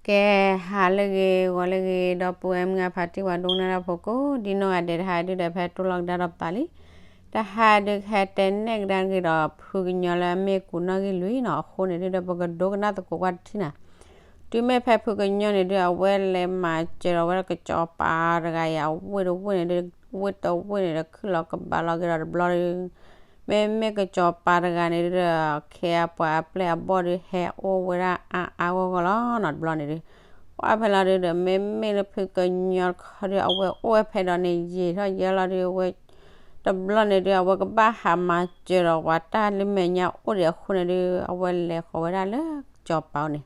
ကဲ ဟါလၢအဂ့ၤ ဂီၤလၢအဂ့ၤ ဒီပုၢ်ဝဲၢ်မုၢ်အဖါတံၢ် ပှၤဒိကနၣ်တၢ်ဖိကိးဒံနီၢ်ဂၤဒဲး တဟါဒုဒီး ဖဲတိၢ်လီၤကဒါဒီးပသးလံ. တဟါဒု ကဟဲတဲနဲၣ်ကဒါက့ၤဒီး ဖုကညီလၢအမ့ၢ်ကူးနီၣ်ဂံၢ်လွံၢ်နီၤ. အဃိန့ၣ်ဒုဒီး ပကဒိကနၣ်သကိးကွၢ်တထံၣ်နၤ. တုၤမ့ၢ်ဖဲဖုကညီန့ၣ်ဒု အဝဲလဲၤမၤစၢၤဒီးဝဲဒၣ်ကစီၤပၤတဂၤအံၤ အဝ့ၢ်တဝ့ၢ်န့ၣ်ဒု ဝ့ၢ်တဝ့ၢ်န့ၣ်ဒီး ခုၣ်လီၤကဘၣ်လီၤက့ၤဒီးတဘျီဒု မ့မ့ၢ်ကစီၤပၤတဂၤန့ၣ်ဒုဒီး ခဲအပှၤအပျဲၢ်အဘီၣ်ဒု ဟဲအိၣ်ဝဲဒၣ်အါအါဂီၢ်ဂီၢ်လီၤနီၤ. တဘျီန့ၣ်ဒု ပှၢ်ဖဲလီၤဒုဒီး မ့မ့ၢ်လၢဖုကညီတခီဒု အဝဲအိၣ်ဝဲဖဲဒီးန့ၣ် ယံာ်ထီၣ်ယဲလီၤဒု အဝဲ တဘျီန့ၣ်ဒု အဝဲကဘၣ်ဟးမၤစၢၤဒီးပှၤတၢ်လၢမဲာ်ညါအိၣ်ဒံးအဃိန့ၣ်ဒု အဝဲလဲၤဃီၤဝဲဒၣ်လၢကစီၤပၤအိၣ်န့ၣ်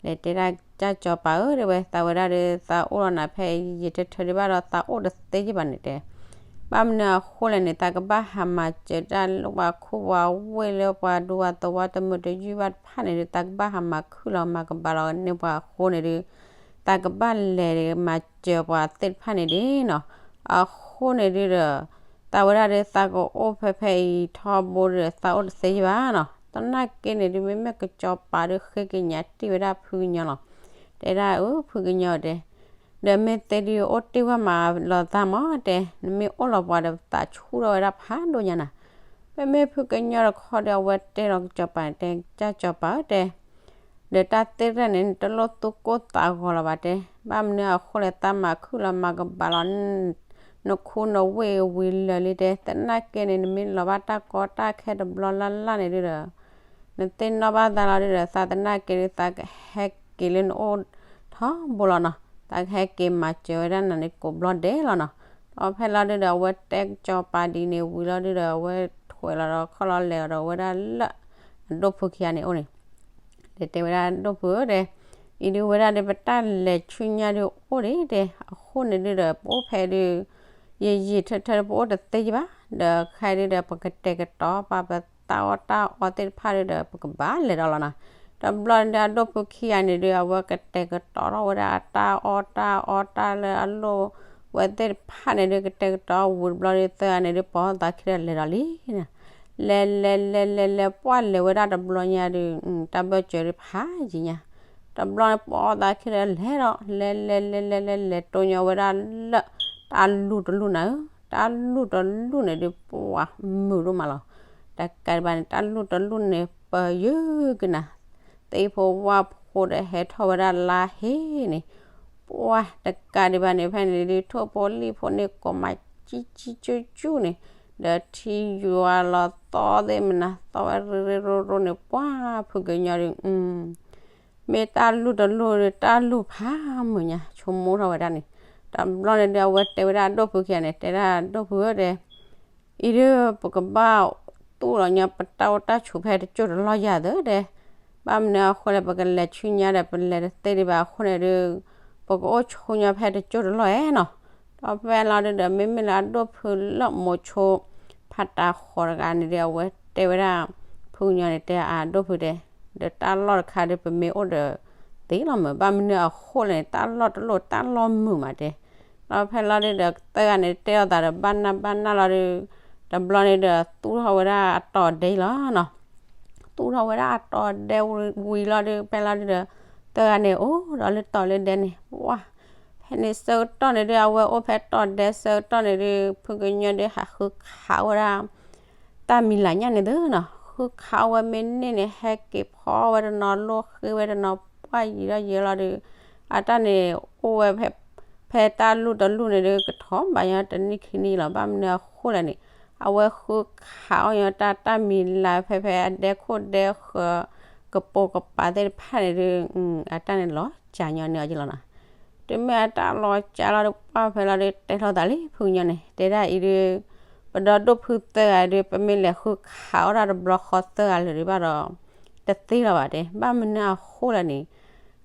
လဲၤတဲဒၣ်ကၢ်ကစီၤပၤဧၢ တဲဝဲ သးဝဲဒၣ်ဒီး သးအိၣ်လီၤနၤဖဲယံာ်ထၢထၢဒံးဘၣ်ဒီး သးအိၣ်တသ့ယဘၣ်န့ၣ်တဲ. ဘၣ်မနုၤအဃိလဲၣ်န့ၣ် သးကဘၣ်ဟးမၤစၢၤတၢ်လၢပှၤခူပှၤဝ့ၢ်လၢပှၤဒူပှၤသဝီတမုာ်တယုၢ်ဘၣ်တဖၣ်န့ၣ်ဒု သးကဘၣ်ဟးမၤခုၣ်လီၤမၤကဘၣ်လီၤန့ၢ်ပှၤအဃိန့ၣ်ဒု သးကဘၣ်လဲၤမၤစၢၤပှၤသ့ၣ်တဖၣ်န့ၣ်ဒုနီၤ. အဃိန့ၣ်ဒုဒီး သးဝဲဒၣ်ဒီး သးကအိၣ်ဖဲဖဲအံၤထီဘိဒီး သးအိၣ်တသ့ယဘၣ်နီၤ. သနာ်က့န့ၣ်ဒု မ့မ့ၢ်ကစီၤပၤဒီး ဃ့ကညးတံၢ်ဝဲဒၣ်ဖုကညီလီၤ. တဲဒၣ်အၢ ဖုကညီတဲ ဒီးမ့ၢ်သ့ဒု အိၣ်တ့ၢ်ဝဲမးလီၤသးမးတဲ, နမ့ၢ်အိၣ်လီၤပှၤဒီး ပသးဆူၣ်ထီၣ်ဝဲဒၣ်ဖးဒိၣ်ညါနၤ. မ့မ့ၢ်ဖုကညီတခီဒီး အဝဲတဲလီၤကစီၤပၤန့ၣ် တဲကၢ်ကစီၤပၤဧၢတဲ ဒီးတၢ်သ့ၣ်တဖၣ်န့ၣ် တလိၣ်သူၣ်ကိၢ်သးဂီၤလီၤဘၣ်တဲ. ဘၣ်မနုၤအဃိလဲၣ် သးမၤခုၣ်လီၤမၤကဘၣ်လီၤ နခူနဝ့ၢ်ဝံၤလၢာ်လံတဲ. သနာ်က့န့ၣ် နမ့ၢ်လီၤဘၣ်တၢ်ကီတၢ်ခဲတဘျီလၢ်လၢ်န့ၣ်ဒုဒီး နသ့ၣ်နီၣ်ဘၣ်သးလီၤဒုဒီး သးသနာ်က့ဒု သးကဟဲက့ၤလၢနအိၣ်ထီဘိလီၤနီၤ. သးကဟဲက့ၤမၤစၢၤဝဲဒၣ်နၤန့ၣ်ကိးဘျီဒဲးလီၤနီၤ. ဒီးဖဲလီၤဒုဒီး အဝဲတဲကစီၤပၤဒ်န့ၣ်ဝံၤလီၤဒုဒီး အဝဲထွဲလီၤဒီးခီၣ်လီၤလဲၤလီၤဒီးဝဲဒၣ်လၢ အဒိၣ်ဖုခံဂၤန့ၣ်အိၣ်န့ၣ် တဲတဲဝဲဒၣ်ဒိၣ်ဖုဧၢတဲ, အံၤဒုဝဲဒၣ်ဒီး ပတၢ်လဲၤဆူညါဒုအိၣ်ဒံးတဲ, အဃိန့ၣ်ဒုဒီး ပအိၣ်ဖဲဒု ယံာ်ယံာ်ထၢထၢ ပအိၣ်တသ့ယဘၣ်, ဒီးခဲအံၤဒုဒီး ပကတဲာ်ကတီၤပာ် ပတၢ်အီၣ်တၢ်အီသ့ၣ်တဖၣ်ဒုဒီး ပကဘၣ်လဲၤဒီးလီၤနီၤ. တဘျီန့ၣ်ဒု အဒိၣ်ဖုခံဂၤန့ၣ်ဒု အဝဲကတဲာ်ကတီၤထီၣ်ဝဲဒၣ်အတၢ်အီၣ်တၢ်အီတၢ်လၢအလိၣ် ဝဲသ့ၣ်တဖၣ်န့ၣ်ဒု ကတဲာ်ကတီၤဝံၤတဘျီဒု သၢဂၤန့ၣ်ဒု ပိာ်အီၣ်သးခံဒီးလဲၤဒီးလံ. လဲၤလဲၤလဲၤလဲၤလဲၤ ပှၢ်လဲၤဝဲဒၣ်တဘျီညါဒု တၢ်ဘၢၣ်စၢၤဒုဖးယံၤညါ, တဘျီန့ၣ်ပိာ်အီၣ်သးခံဒီးလဲၤဒီး လဲၤလဲၤလဲၤလဲၤလဲၤလဲၤ တိၢ်ညီဝဲဒၣ်လၢ တၢ်လူၢ်တလူၢ်နၤဧၢ, တၢ်လူၢ်တလူၢ်န့ၣ်ဒု ပှၢ်မုာ်ဒိၣ်မးလီၤ. တကးဒံးဘၣ်န့ၣ် တၢ်လူၢ်တလူၢ်န့ၣ် ပယုၢ်ကနၤ သ့ၣ်ဖိဝၣ်ဖိဒီးဟဲထီၣ်ဝဲဒၣ်လါဟ့န့ၣ်, ပှၢ်တကးဒံးဘၣ်န့ၣ် ဖဲန့ၣ်ဒု ထိၣ်ဖိလံၣ်ဖိန့ၣ် ကိးမးကံကံကၠူၣ်ကၠူၣ်န့ၣ်, ဒီးထံယွၤလီၤသီသ့ၣ်မနၤ သီဝဲရ့ရ့ရိရိန့ၣ် ပှၢ်ဖုကညီဒု မ့ၢ်တၢ်လူၢ်တလူၢ်ဒီး တၢ်လူၢ်ဖးမုာ်ညါ ဆိကမိၣ်ထီၣ်ဝဲဒၣ်န့ၣ်, တဘျီန့ၣ်ဒု အဝဲတဲဝဲဒၣ်အဒိၣ်ဖုခံဂၤန့ၣ် တဲဒၣ်ဒိၣ်ဖုဧၢတဲ အံၤဒု ပကဘၣ်သူၣ်လီၤညီပတၢ်အိၣ်တၢ်ဆိးဖဲတကၠိၢ်တလီၢ်ယၤသၢတဲ, ဘၣ်မနုၤအဃိလဲၣ် ပကလဲၤဆူညါဒီး ပလဲၤတသ့ဒံးဘၣ်အဃိန့ၣ်ဒု ပကအိၣ်ဆူညါဖဲတကၠိၢ်တလီၢ်ဧဲနီၤ. ဒီးဖဲလီၤဒုဒီး မ့မ့ၢ်လၢအဒိၣ်ဖုလၢမိၤဆိ ဖးတးဃီးတဂၤန့ၣ်ဒု အဝဲတဲဝဲဒၣ် ဖုကညီန့ၣ် တဲအဒိၣ်ဖုတဲ ဒီးတၢ်လီၢ်တခါဒု ပမ့ၢ်အိၣ်ဒီးသ့လီၤမုာ်, ဘၣ်မနုၤအဃိလဲၣ်န့ၣ် တၢ်လီၢ်တလီၢ်တၢ်လီၢ်မုာ်မးတဲ. ဒီးဖဲလီၤဒုဒီး သၢဂၤန့ၣ်တဲအီၤသးဒီး ဘၣ်နၢ်ဘၣ်နၢ်လီၤဒု တဘျီန့ၣ်ဒီး သူၣ်ထီၣ်ဝဲဒၣ်အတီၤဒဲလီၤနီၤ. သူၣ်ထီၣ်ဝဲဒၣ်အတီၤဒဲဝံၤလီၤဒု ဖဲလီၤဒုဒီး သၢဂၤန့ၣ်အိၣ်ဒီးလၢတီၤလၢဒဲန့ၣ် ဝါ ဖဲန့ၣ်ဆၢကတီၢ်န့ၣ်ဒု အဝဲအိၣ်ဖဲတီၤဒဲဆၢကတီၢ်န့ၣ်ဒု ဖုကညီဒု ဟးဃုခးဝဲဒၣ် တၢ်မံၤလၤညါန့ၣ်သုနီၤ, ဃုခးဝဲမ့ၢ်န့ၢ်န့ၣ် ဟဲက့ၤဖီဝဲတနီၤ လိၣ်ဃ့ဝဲတနီၤ ပှၢ်ယံာ်ထီၣ်ယဲလီၤဒု အတၢ်န့ၣ် အိၣ်ဝဲဖဲ ဖဲတၢ်လူၢ်တလူၢ်န့ၣ်ဒု ကထီၣ်ဘးညီတနံၣ်ခံနံၣ်လီၤ. ဘၣ်မနုၤအဃိလဲၣ်န့ၣ် အဝဲဃုခးအီၣ်ညီတၢ် တၢ်မံၤလၤဖဲဖဲအဒဲခိၣ်ဒဲဃၢၤ ကပိာ်ကပၤသ့ၣ်တဖၣ်န့ၣ်ဒု အတၢ်န့ၣ်လီၤစှၤညီန့ၢ်အီၤက့လီၤနီၤ. တုၤမ့ၢ်အတၢ်လီၤစှၤလီၤဒု ပှၢ်ဖဲလီၤဒု တဲထီၣ်သးလံ ဖုကညီန့ၣ် တဲဒၣ်အံၤဒု ပဒီဒိၣ်ဖုသၢဂၤဒု ပမ့ၢ်လဲၤဃုခးအီၣ်တၢ်တဘျီဃီသၢဂၤလၢာ်ဒုဘၣ်ဒီး တသ့လီၤဘၣ်တဲ. ဘၣ်မနုၤအဃိလဲၣ်န့ၣ်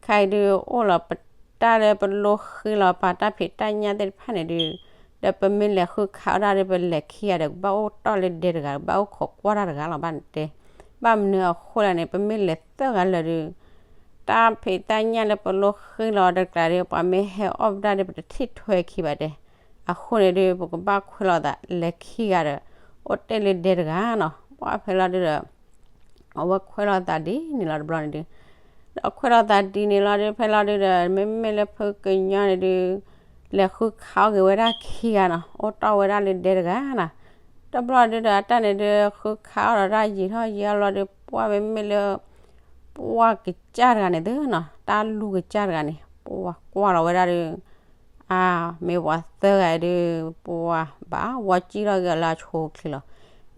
ခဲအံၤဒု အိၣ်လီၤပတၢ်လၢပလိၣ်ဃ့လီၤပာ်တၢ်ဖံးတၢ်ညၣ်သ့ၣ်တဖၣ်န့ၣ်ဒု ဒီးပမ့ၢ်လဲၤဃုခးအီၣ်တၢ်ဒု ပလဲၤခံဂၤဒီး ကဘၣ်အိၣ်တီၢ်လၢဒဲတဂၤ ကဘၣ်အိၣ်ခိးကွၢ်တၢ်တဂၤလီၤဘၣ်န့ၣ်တဲ. ဘၣ်မနုၤအဃိလဲၣ်န့ၣ် ပမ့ၢ်လဲၤသၢဂၤလၢာ်ဒု တၢ်ဖံးတၢ်ညၣ်လၢပလိၣ်ဃ့လီၤတကျးဒု ပှၤမ့ၢ်ဟဲအီၣ်ပတၢ်ဒု ပတထံၣ်ထွဲခံဘၣ်တဲ. အဃိန့ၣ်ဒု ပကဘၣ်ခွဲးလိာ်သးလဲၤခံဂၤဒီး အိၣ်တ့ၢ်လၢဒဲတဂၤနီၤ. ပှၢ်ဖဲလီၤဒုဒီး အဝဲခွဲးလိာ်သးဒ်န့ၣ်လီၤတဘျီန့ၣ်ဒု ဒီးခွဲးထီၣ်သးဒ်န့ၣ်လီၤဒုး ဖဲလီၤဒုးဒီး မ့မ့ၢ်လၢဖုကညီန့ၣ်ဒုး လဲၤဃုခးအီၣ်က့ၤဝဲဒၣ်ခံဂၤနီၤ, အိၣ်တီၢ်ဝဲဒၣ်လၢဒဲတဂၤနီၤ. တဘျီဒုးဒီး အတၢ်န့ၣ်ဒုး ဃုခးအီၣ်ဒီးတၢ်ယံာ်ထီၣ်ယံာ်အီၣ်လီၤဒုး ပှၢ်မ့မ့ၢ်လၢ ပှၢ်ကစၢ်တဂၤန့ၣ်သုနီၤ, တၢ်လူၢ်ကစၢ်တဂၤန့ၣ် ပှၢ်ကွၢ်လီၤဝဲဒၣ်ဒုး အါ, မ့ၢ်ပှၤသၢဂၤဒုး ပှၢ်ဘၣ်ဝီစံၣ်ထီၣ်က့ၤလၢအဆိအချ့လီၤ.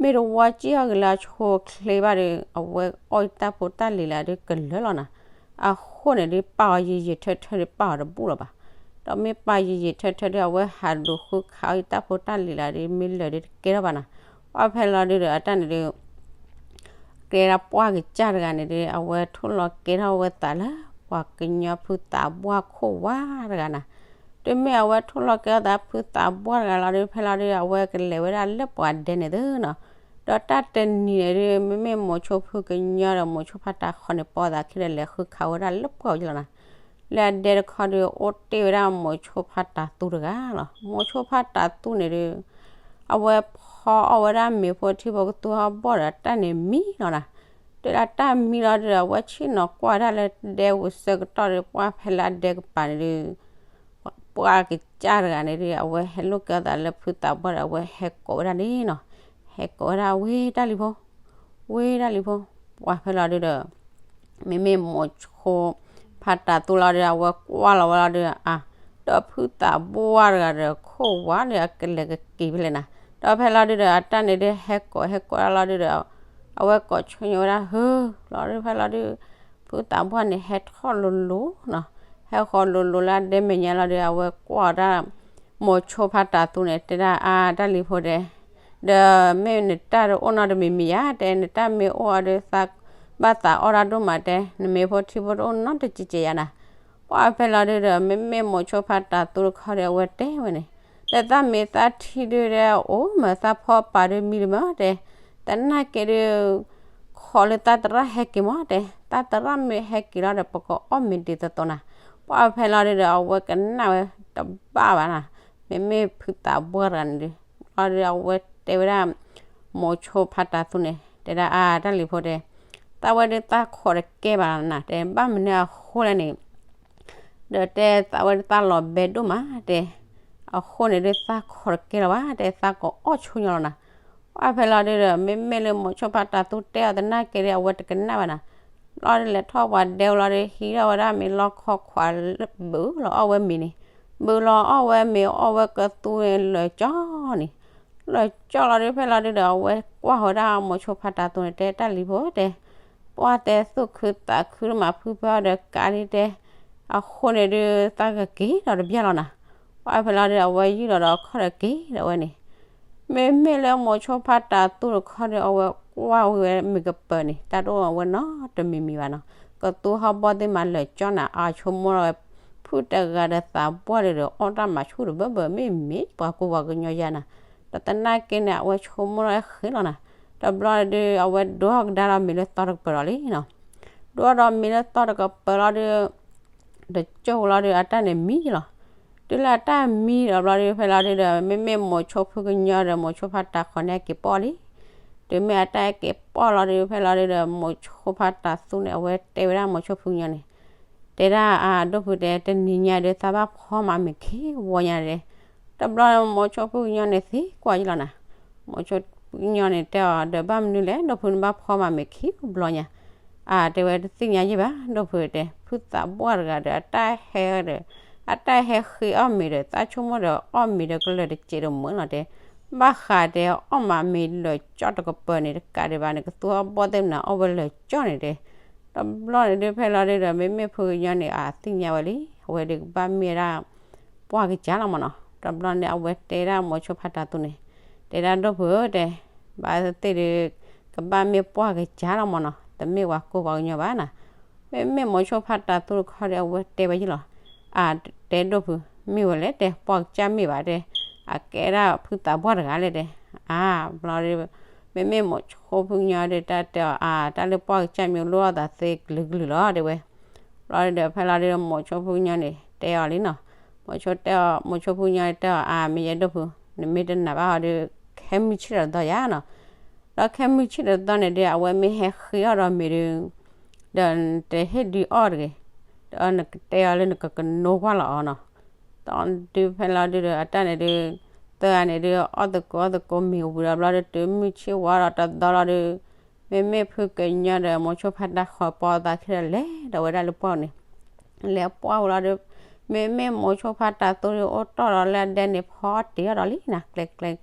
မ့ၢ်တဝီစံၣ်ထီၣ်က့ၤလၢအဆိအချ့ဘၣ်ဒီး အဝဲအီၣ်အံၤတၢ်ဖိတၢ်လံၤလၢဒုးကလၢာ်လီၤနီၤ. အဃိန့ၣ်ဒုး ပာ်အီၤယံာ်ယံာ်ထၢထၢဒုး ပာ်အီၤတဘူၣ်လီၤဘၣ်. ဒီးမ့ၢ်ပာ်ယံာ်ယံာ်ထၢထၢဒုး အဝဲဟးဒိးဃုခးအံၤတၢ်ဖိတၢ်လံၤလၢဒုး မ့ၢ်လၢာ်ဒုးတကဲထီၣ်ဘၣ်နီၤ. ပှၢ်ဖဲလီၤဒုးဒီး အတၢ်န့ၣ်ဒုး ကဲဒၣ်ပှၢ်ကစၢ်တဂၤန့ၣ်ဒုး အဝဲထိၣ်လီၤကဲထီၣ်ဝဲသးလၢ ပှၤကညီဖုသးပှၢ်ခိၣ်ဝါတဂၤနီၤ. တုၤမ့ၢ်အဝဲထိၣ်လီၤကဲထီၣ်သးဖုသးပှၢ်တဂၤလီၤဒုး ဖဲလီၤဒုး အဝဲကလဲၤဝဲဒၣ်လၢပှၤဒဲန့ၣ်သုနီၤ. ဒီးတၢ်တနံၤန့ၣ်ဒုး မ့မ့ၢ်မိၤဆိဖုကညီဒီး မိၤဆိဖးတးခီန့ၣ် ပီသးခံဒီးလဲၤဃုခးဝဲဒၣ်လၢပှၢ်အီၤလီၤနီၤ. လၢအဒဲတခီဒုး အိၣ်တ့ၢ်ဝဲဒၣ်မိၤဆိဖးတးသူတဂၤလီၤ. မိၤဆိဖးတးသူန့ၣ်ဒုး အဝဲဖီအီၣ်ဝဲဒၣ်မ့ၤဖိထံဖိကသူဟီၣ်ဘီၣ်ဒီး တၢ်န့ၣ်မံလီၤနီၤ. တဲဒၣ်တၢ်မံလီၤဒုးဒီး အဝဲဆ့ၣ်နီၤကွၢ်ဝဲဒၣ်လၢဒဲဝံၤဆၢကတီၢ်ဒီး ပှၢ်ဖဲလၢအဒဲကပၤန့ၣ်ဒုး ပှၢ်ကစၢ်တဂၤန့ၣ်ဒုး အဝဲဟဲလိာ်ကဲသးလၢဖုသးပှၢ်ဒီး အဝဲဟဲကိးဝဲဒၣ်န့ၣ်နီၤ. ဟဲကိးဝဲဒၣ်ဝ့ၢ်တၢ်လံၤဖိ, ဝ့ၢ်တၢ်လံၤဖိ, ပှၢ်ဖဲလီၤဒုးဒီး မ့မ့ၢ်မိၤဆိဖးတးသူလီၤဒုး အဝဲကွၢ်လီၤဝဲလီၤဒုး အါ, ဒီးဖုသးပှၢ်တဂၤဒီး ခိၣ်ဝါဒီးအကလဲၤကက့ၤဖဲလဲၣ်နီၤ. ဒီးဖဲလီၤဒုးဒီး အတၢ်န့ၣ်ဒုးဟဲကိးဟဲကိးဒၣ်လီၤဒုးဒီး အဝဲကိးဆိညိဝဲဒၣ်ဟု, လီၤဒုးဖဲလီၤဒုး ဖုသးပှၢ်န့ၣ်ဟဲထီၣ်လိၤလိၤနီၤ. ဟဲဃီၤလိၤလိၤလၢအဒဲမဲာ်ညါလီၤဒုး အဝဲကွၢ်ဝဲဒၣ် မိၤဆိဖးတးသူန့ၣ် တဲဒၣ်အါ တၢ်လံၤဖိတဲ ဒီးမ့ၢ်နတၢ်တအိၣ်နီတမံၤမံၤဧါတဲ, နတၢ်မ့ၢ်အိၣ်အီၤဒီး သးဘၣ်သးအီၣ်တၢ်ဒိၣ်မးတဲ, နမ့ၤဖိထံဖိတအိၣ်နီတစဲးစဲးယၤနီၤ. ပှၢ်ဖဲလီၤဒုးဒီး မ့မ့ၢ်မိၤဆိဖးတးသူတခီဒီး အဝဲတဲဝဲန့ၣ်, ဒီးသးမ့ၤသးထံဒုးဒီး အိၣ်မး သးဖီပာ်ဒုးမံတမးတဲ, သနာ်က့ဒုး ခိးလၢသးသရၣ်ဟဲက့ၤမးတဲ, သးသရၣ်မ့ၢ်ဟဲက့ၤလီၤဒီး ပကအီၣ်မ့ၤဒ်သိးသိးနီၤ. ပှၢ်ဖဲလီၤဒုးဒီး အဝဲကနၣ်ဝဲတဘၣ်ဘၣ်နီၤ. မ့မ့ၢ်ဖုသးပှၢ်တဂၤန့ၣ်ဒုး လီၤဒုး အဝဲတဲဝဲဒၣ် မိၤဆိဖးတးသူန့ၣ် တဲဒၣ်အါ တၢ်လံၤဖိတဲ, သးဝဲဒုးသးခိးတကဲဘၣ်နီၤတဲ, ဘၣ်မနုၤအဃိလဲၣ်န့ၣ် ဒီးတဲသးဝဲဒုးသးလီၤဘဲဒိၣ်မးတဲ, အဃိန့ၣ်ဒုးသးခိးတကဲလၢၤဘၣ်တဲ, သးကအီၣ်ဆိညါလီၤနီၤ. ပှၢ်ဖဲလီၤဒုးဒီး မ့မ့ၢ်လၢမိၤဆိဖးတးသူတဲအီၤသနာ်က့ဒီး အဝဲတကနၣ်ဘၣ်နီၤ. လီၤဒုးလဲၤထီၣ်ပှၤဒဲဝဲလီၤဒုး ဟံးထီၣ်ဝဲဒၣ်မ့ၤလီခီခွါလၢဘုးလီၤအီၣ်ဝဲမ့ၤန့ၣ်, ဘုးလီၤအီၣ်ဝဲမ့ၤအီၣ်ဝဲကသူန့ၣ်လၢာ်ကၠီန့ၣ်, လၢာ်ကၠီလီၤဒုးဖဲလီၤဒုးဒီး အဝဲကွၢ်ဃီၤဒၣ်မိၤဆိဖးတးသူန့ၣ် တဲတၢ်လံၤဖိတဲ ပှၢ်တဲသူၣ်ခုသးခုဒိၣ်မး ဖုဖုအီၤဒီးကးဒ်တဲ, အဃိန့ၣ်ဒုး သးကက့ၤဒီးတဘျီလီၤနီၤ. ပှၢ်ဖဲလီၤဒုး အဝဲယုၢ်လီၤဒီးအခီၣ်ဒီးက့ၤဒီးဝဲန့ၣ်, မ့မ့ၢ်လၢမိၤဆိဖးတးသူတခီဒီး အဝဲကွၢ်ဝဲမ့ၤကပၤန့ၣ် တၢ်တအိၣ်ဝဲနီတမံၤမံၤဘၣ်နီၤ. ကသူဟီၣ်ဘီၣ်သ့ၣ်မးလၢာ်ကၠီနီၤ, အဆိကမိၣ်လီၤဝဲ ဖုတဂၤဒီးသးပှၢ်ဒုးဒီး အီၣ်တၢ်မၤဆူၣ်တဘၢဘၢ မ့မ့ၢ်ပှၤကူပှၤကညီယါနီၤ. ဒီးသနာ်က့န့ၣ် အဝဲဆိကမိၣ်လီၤဃ့လီၤနီၤ. တဘျီဒုး အဝဲဒိးကဒါဒီးမ့ၤလၢသီတကပၤဒီးလံနီၤ. ဒိးဒီးမ့ၤလၢသီတကပၤလီၤဒုး တကၠိၢ်လီၤဒုး အတၢ်န့ၣ်မံလီၤ. တုၤလၢအတၢ်မံဒီးဘျီဒုး ဖဲလီၤဒုးဒီး မ့မ့ၢ်မိၤဆိဖုကညီဒီး မိၤဆိဖးတးခီန့ၣ် အက့ၤပီၣ်လံ. တုၤမ့ၢ်အတၢ်က့ၤပီၣ်လီၤဒုး ဖဲလီၤဒုးဒီး မိၤဆိဖးတးသူန့ၣ် အဝဲတဲဝဲဒၣ်မိၤဆိဖုကညီန့ၣ်, တဲဒၣ်အဒိၣ်ဖုတဲ တနံၤညါဒုး သးဘၣ်ဖီမၤမ့ၤခံဝီညါဒဲး. တဘျီမိၤဆိဖုကညီန့ၣ် သံကွၢ်ယံလီၤနီၤ. မိၤဆိဖုကညီန့ၣ် တဲအီၤ ဒီးဘၣ်မနုၤလဲၣ် ဒိၣ်ဖုနဘၣ်ဖီမၤမ့ၤခံဘျီညါ. အါ တဲဝဲ တသ့ၣ်ညါယဲၢ်ဘၣ် ဒိၣ်ဖုတဲ ဖုသးပှၢ်တဂၤဒီး အတၢ်ဟဲဒီး အတၢ်ဟဲဃ့အီၣ်မ့ၤဒီး သးဆိကမိၣ်ဒီးအီၣ်မ့ၤဒီးကလၢာ်တစဲးတမုာ်လီၤတဲ. ဘၣ်ဃးတဲ အီၣ်မၤမ့ၤလၢာ်ကၠီတကပၤန့ၣ် တကးဒံးဘၣ်န့ၣ် ကသူအီၣ်ဘီၣ်သ့ၣ်မနၤအီၣ်ဝဲလၢာ်ကၠီန့ၣ်တဲ. တဘျီန့ၣ်ဒုး ဖဲလီၤဒုးဒီး မ့မ့ၢ်ဖုကညီန့ၣ် အသ့ၣ်ညါဝဲလံ အဝဲဒုးကဘၣ်မ့ၢ်ဝဲဒၣ် ပှၢ်ကစၢ်လီၤမၢ်နီၤ. တဘျီန့ၣ် အဝဲတဲဒၣ်မိၤဆိဖးတးသူန့ၣ်, တဲဒၣ်ဒိၣ်ဖုဧၢတဲ, ဘၣ်သ့ၣ်သ့ၣ်ဒုး ကဘၣ်မ့ၢ်ပှၢ်ကစၢ်လီၤမၢ်နီၤ, တမ့ၢ်ပှၤကူပှၤကညီဘၣ်နီၤ. မ့မ့ၢ်မိၤဆိဖးတးသူတခီဒီး အဝဲတဲဝဲယံလီၤ. အါ တဲဒိၣ်ဖု, မ့ၢ်ဝဲလဲၣ်တဲ, ပှၢ်ကစၢ်မ့ၢ်ဘၣ်တဲ, အကဲဒၣ်ဖုသးပှၢ်တဂၤလဲၣ်တဲ. အါ ဘျီဒုး မ့မ့ၢ်မိၤဆိဖုကညီဒီး တၢ်တဲအီၤ အါ တၢ်လၢပှၢ်ကစၢ်မ့ၢ်လိၣ်အီၣ်သးသ့ကလုာ်ကလုာ်လီၤတဲဝဲ. ဘျီဒုးဒီး ဖဲလီၤဒုးဒီး မိၤဆိဖုကညီန့ၣ် တဲအီၤလံနီၤ. မိၤဆိတဲအီၤ မိၤဆိဖုကညီန့ၣ်တဲအီၤ အါ မ့ၢ်ယဲဒိၣ်ဖု, နမ့ၢ်တနာ်ဘၣ်ဟီဒုး ခဲမုၢ်ဆ့ၣ်ဒီးသီယါနီၤ. ဒီးခဲမုၢ်ဆ့ၣ်ဒီးသီန့ၣ်ဒုး အဝဲမ့ၢ်ဟဲဃ့အီၣ်ဒီးမ့ၤဒုး ဒီးနတဟ့ၣ်ဒုးအီၣ်တဂ့ၤ, ဒီးနကတဲအီၤလၢနကကနိကွၢ်လီၤအီၤနီၤ. ဒီးဒုးဖဲလီၤဒုးဒီးအတၢ်န့ၣ်ဒုး သၢဂၤန့ၣ်ဒုး အီၣ်သကိးအီၣ်သကိးမ့ၤဝံၤဒီးဘျီဒုး တုၤမုၢ်ဆ့ၣ်ဝါဒီးတသီလီၤဒုး မ့မ့ၢ်ဖုကညီဒီးမိၤဆိဖါတးဃီၤပီသးခဲဒီးလဲၤဒီးဝဲဒၣ်လၢပှၢ်န့ၣ် လဲၤပှၢ်ဝံၤလီၤဒုး မ့မ့ၢ်မိၤဆိဖါတးသူဒုးအိၣ်တီၢ်ဒီးလၢအဒဲန့ၣ် ဖီအီၣ်တ့ၤအီၣ်ဒီးလံနီၤ, ကျဲၤ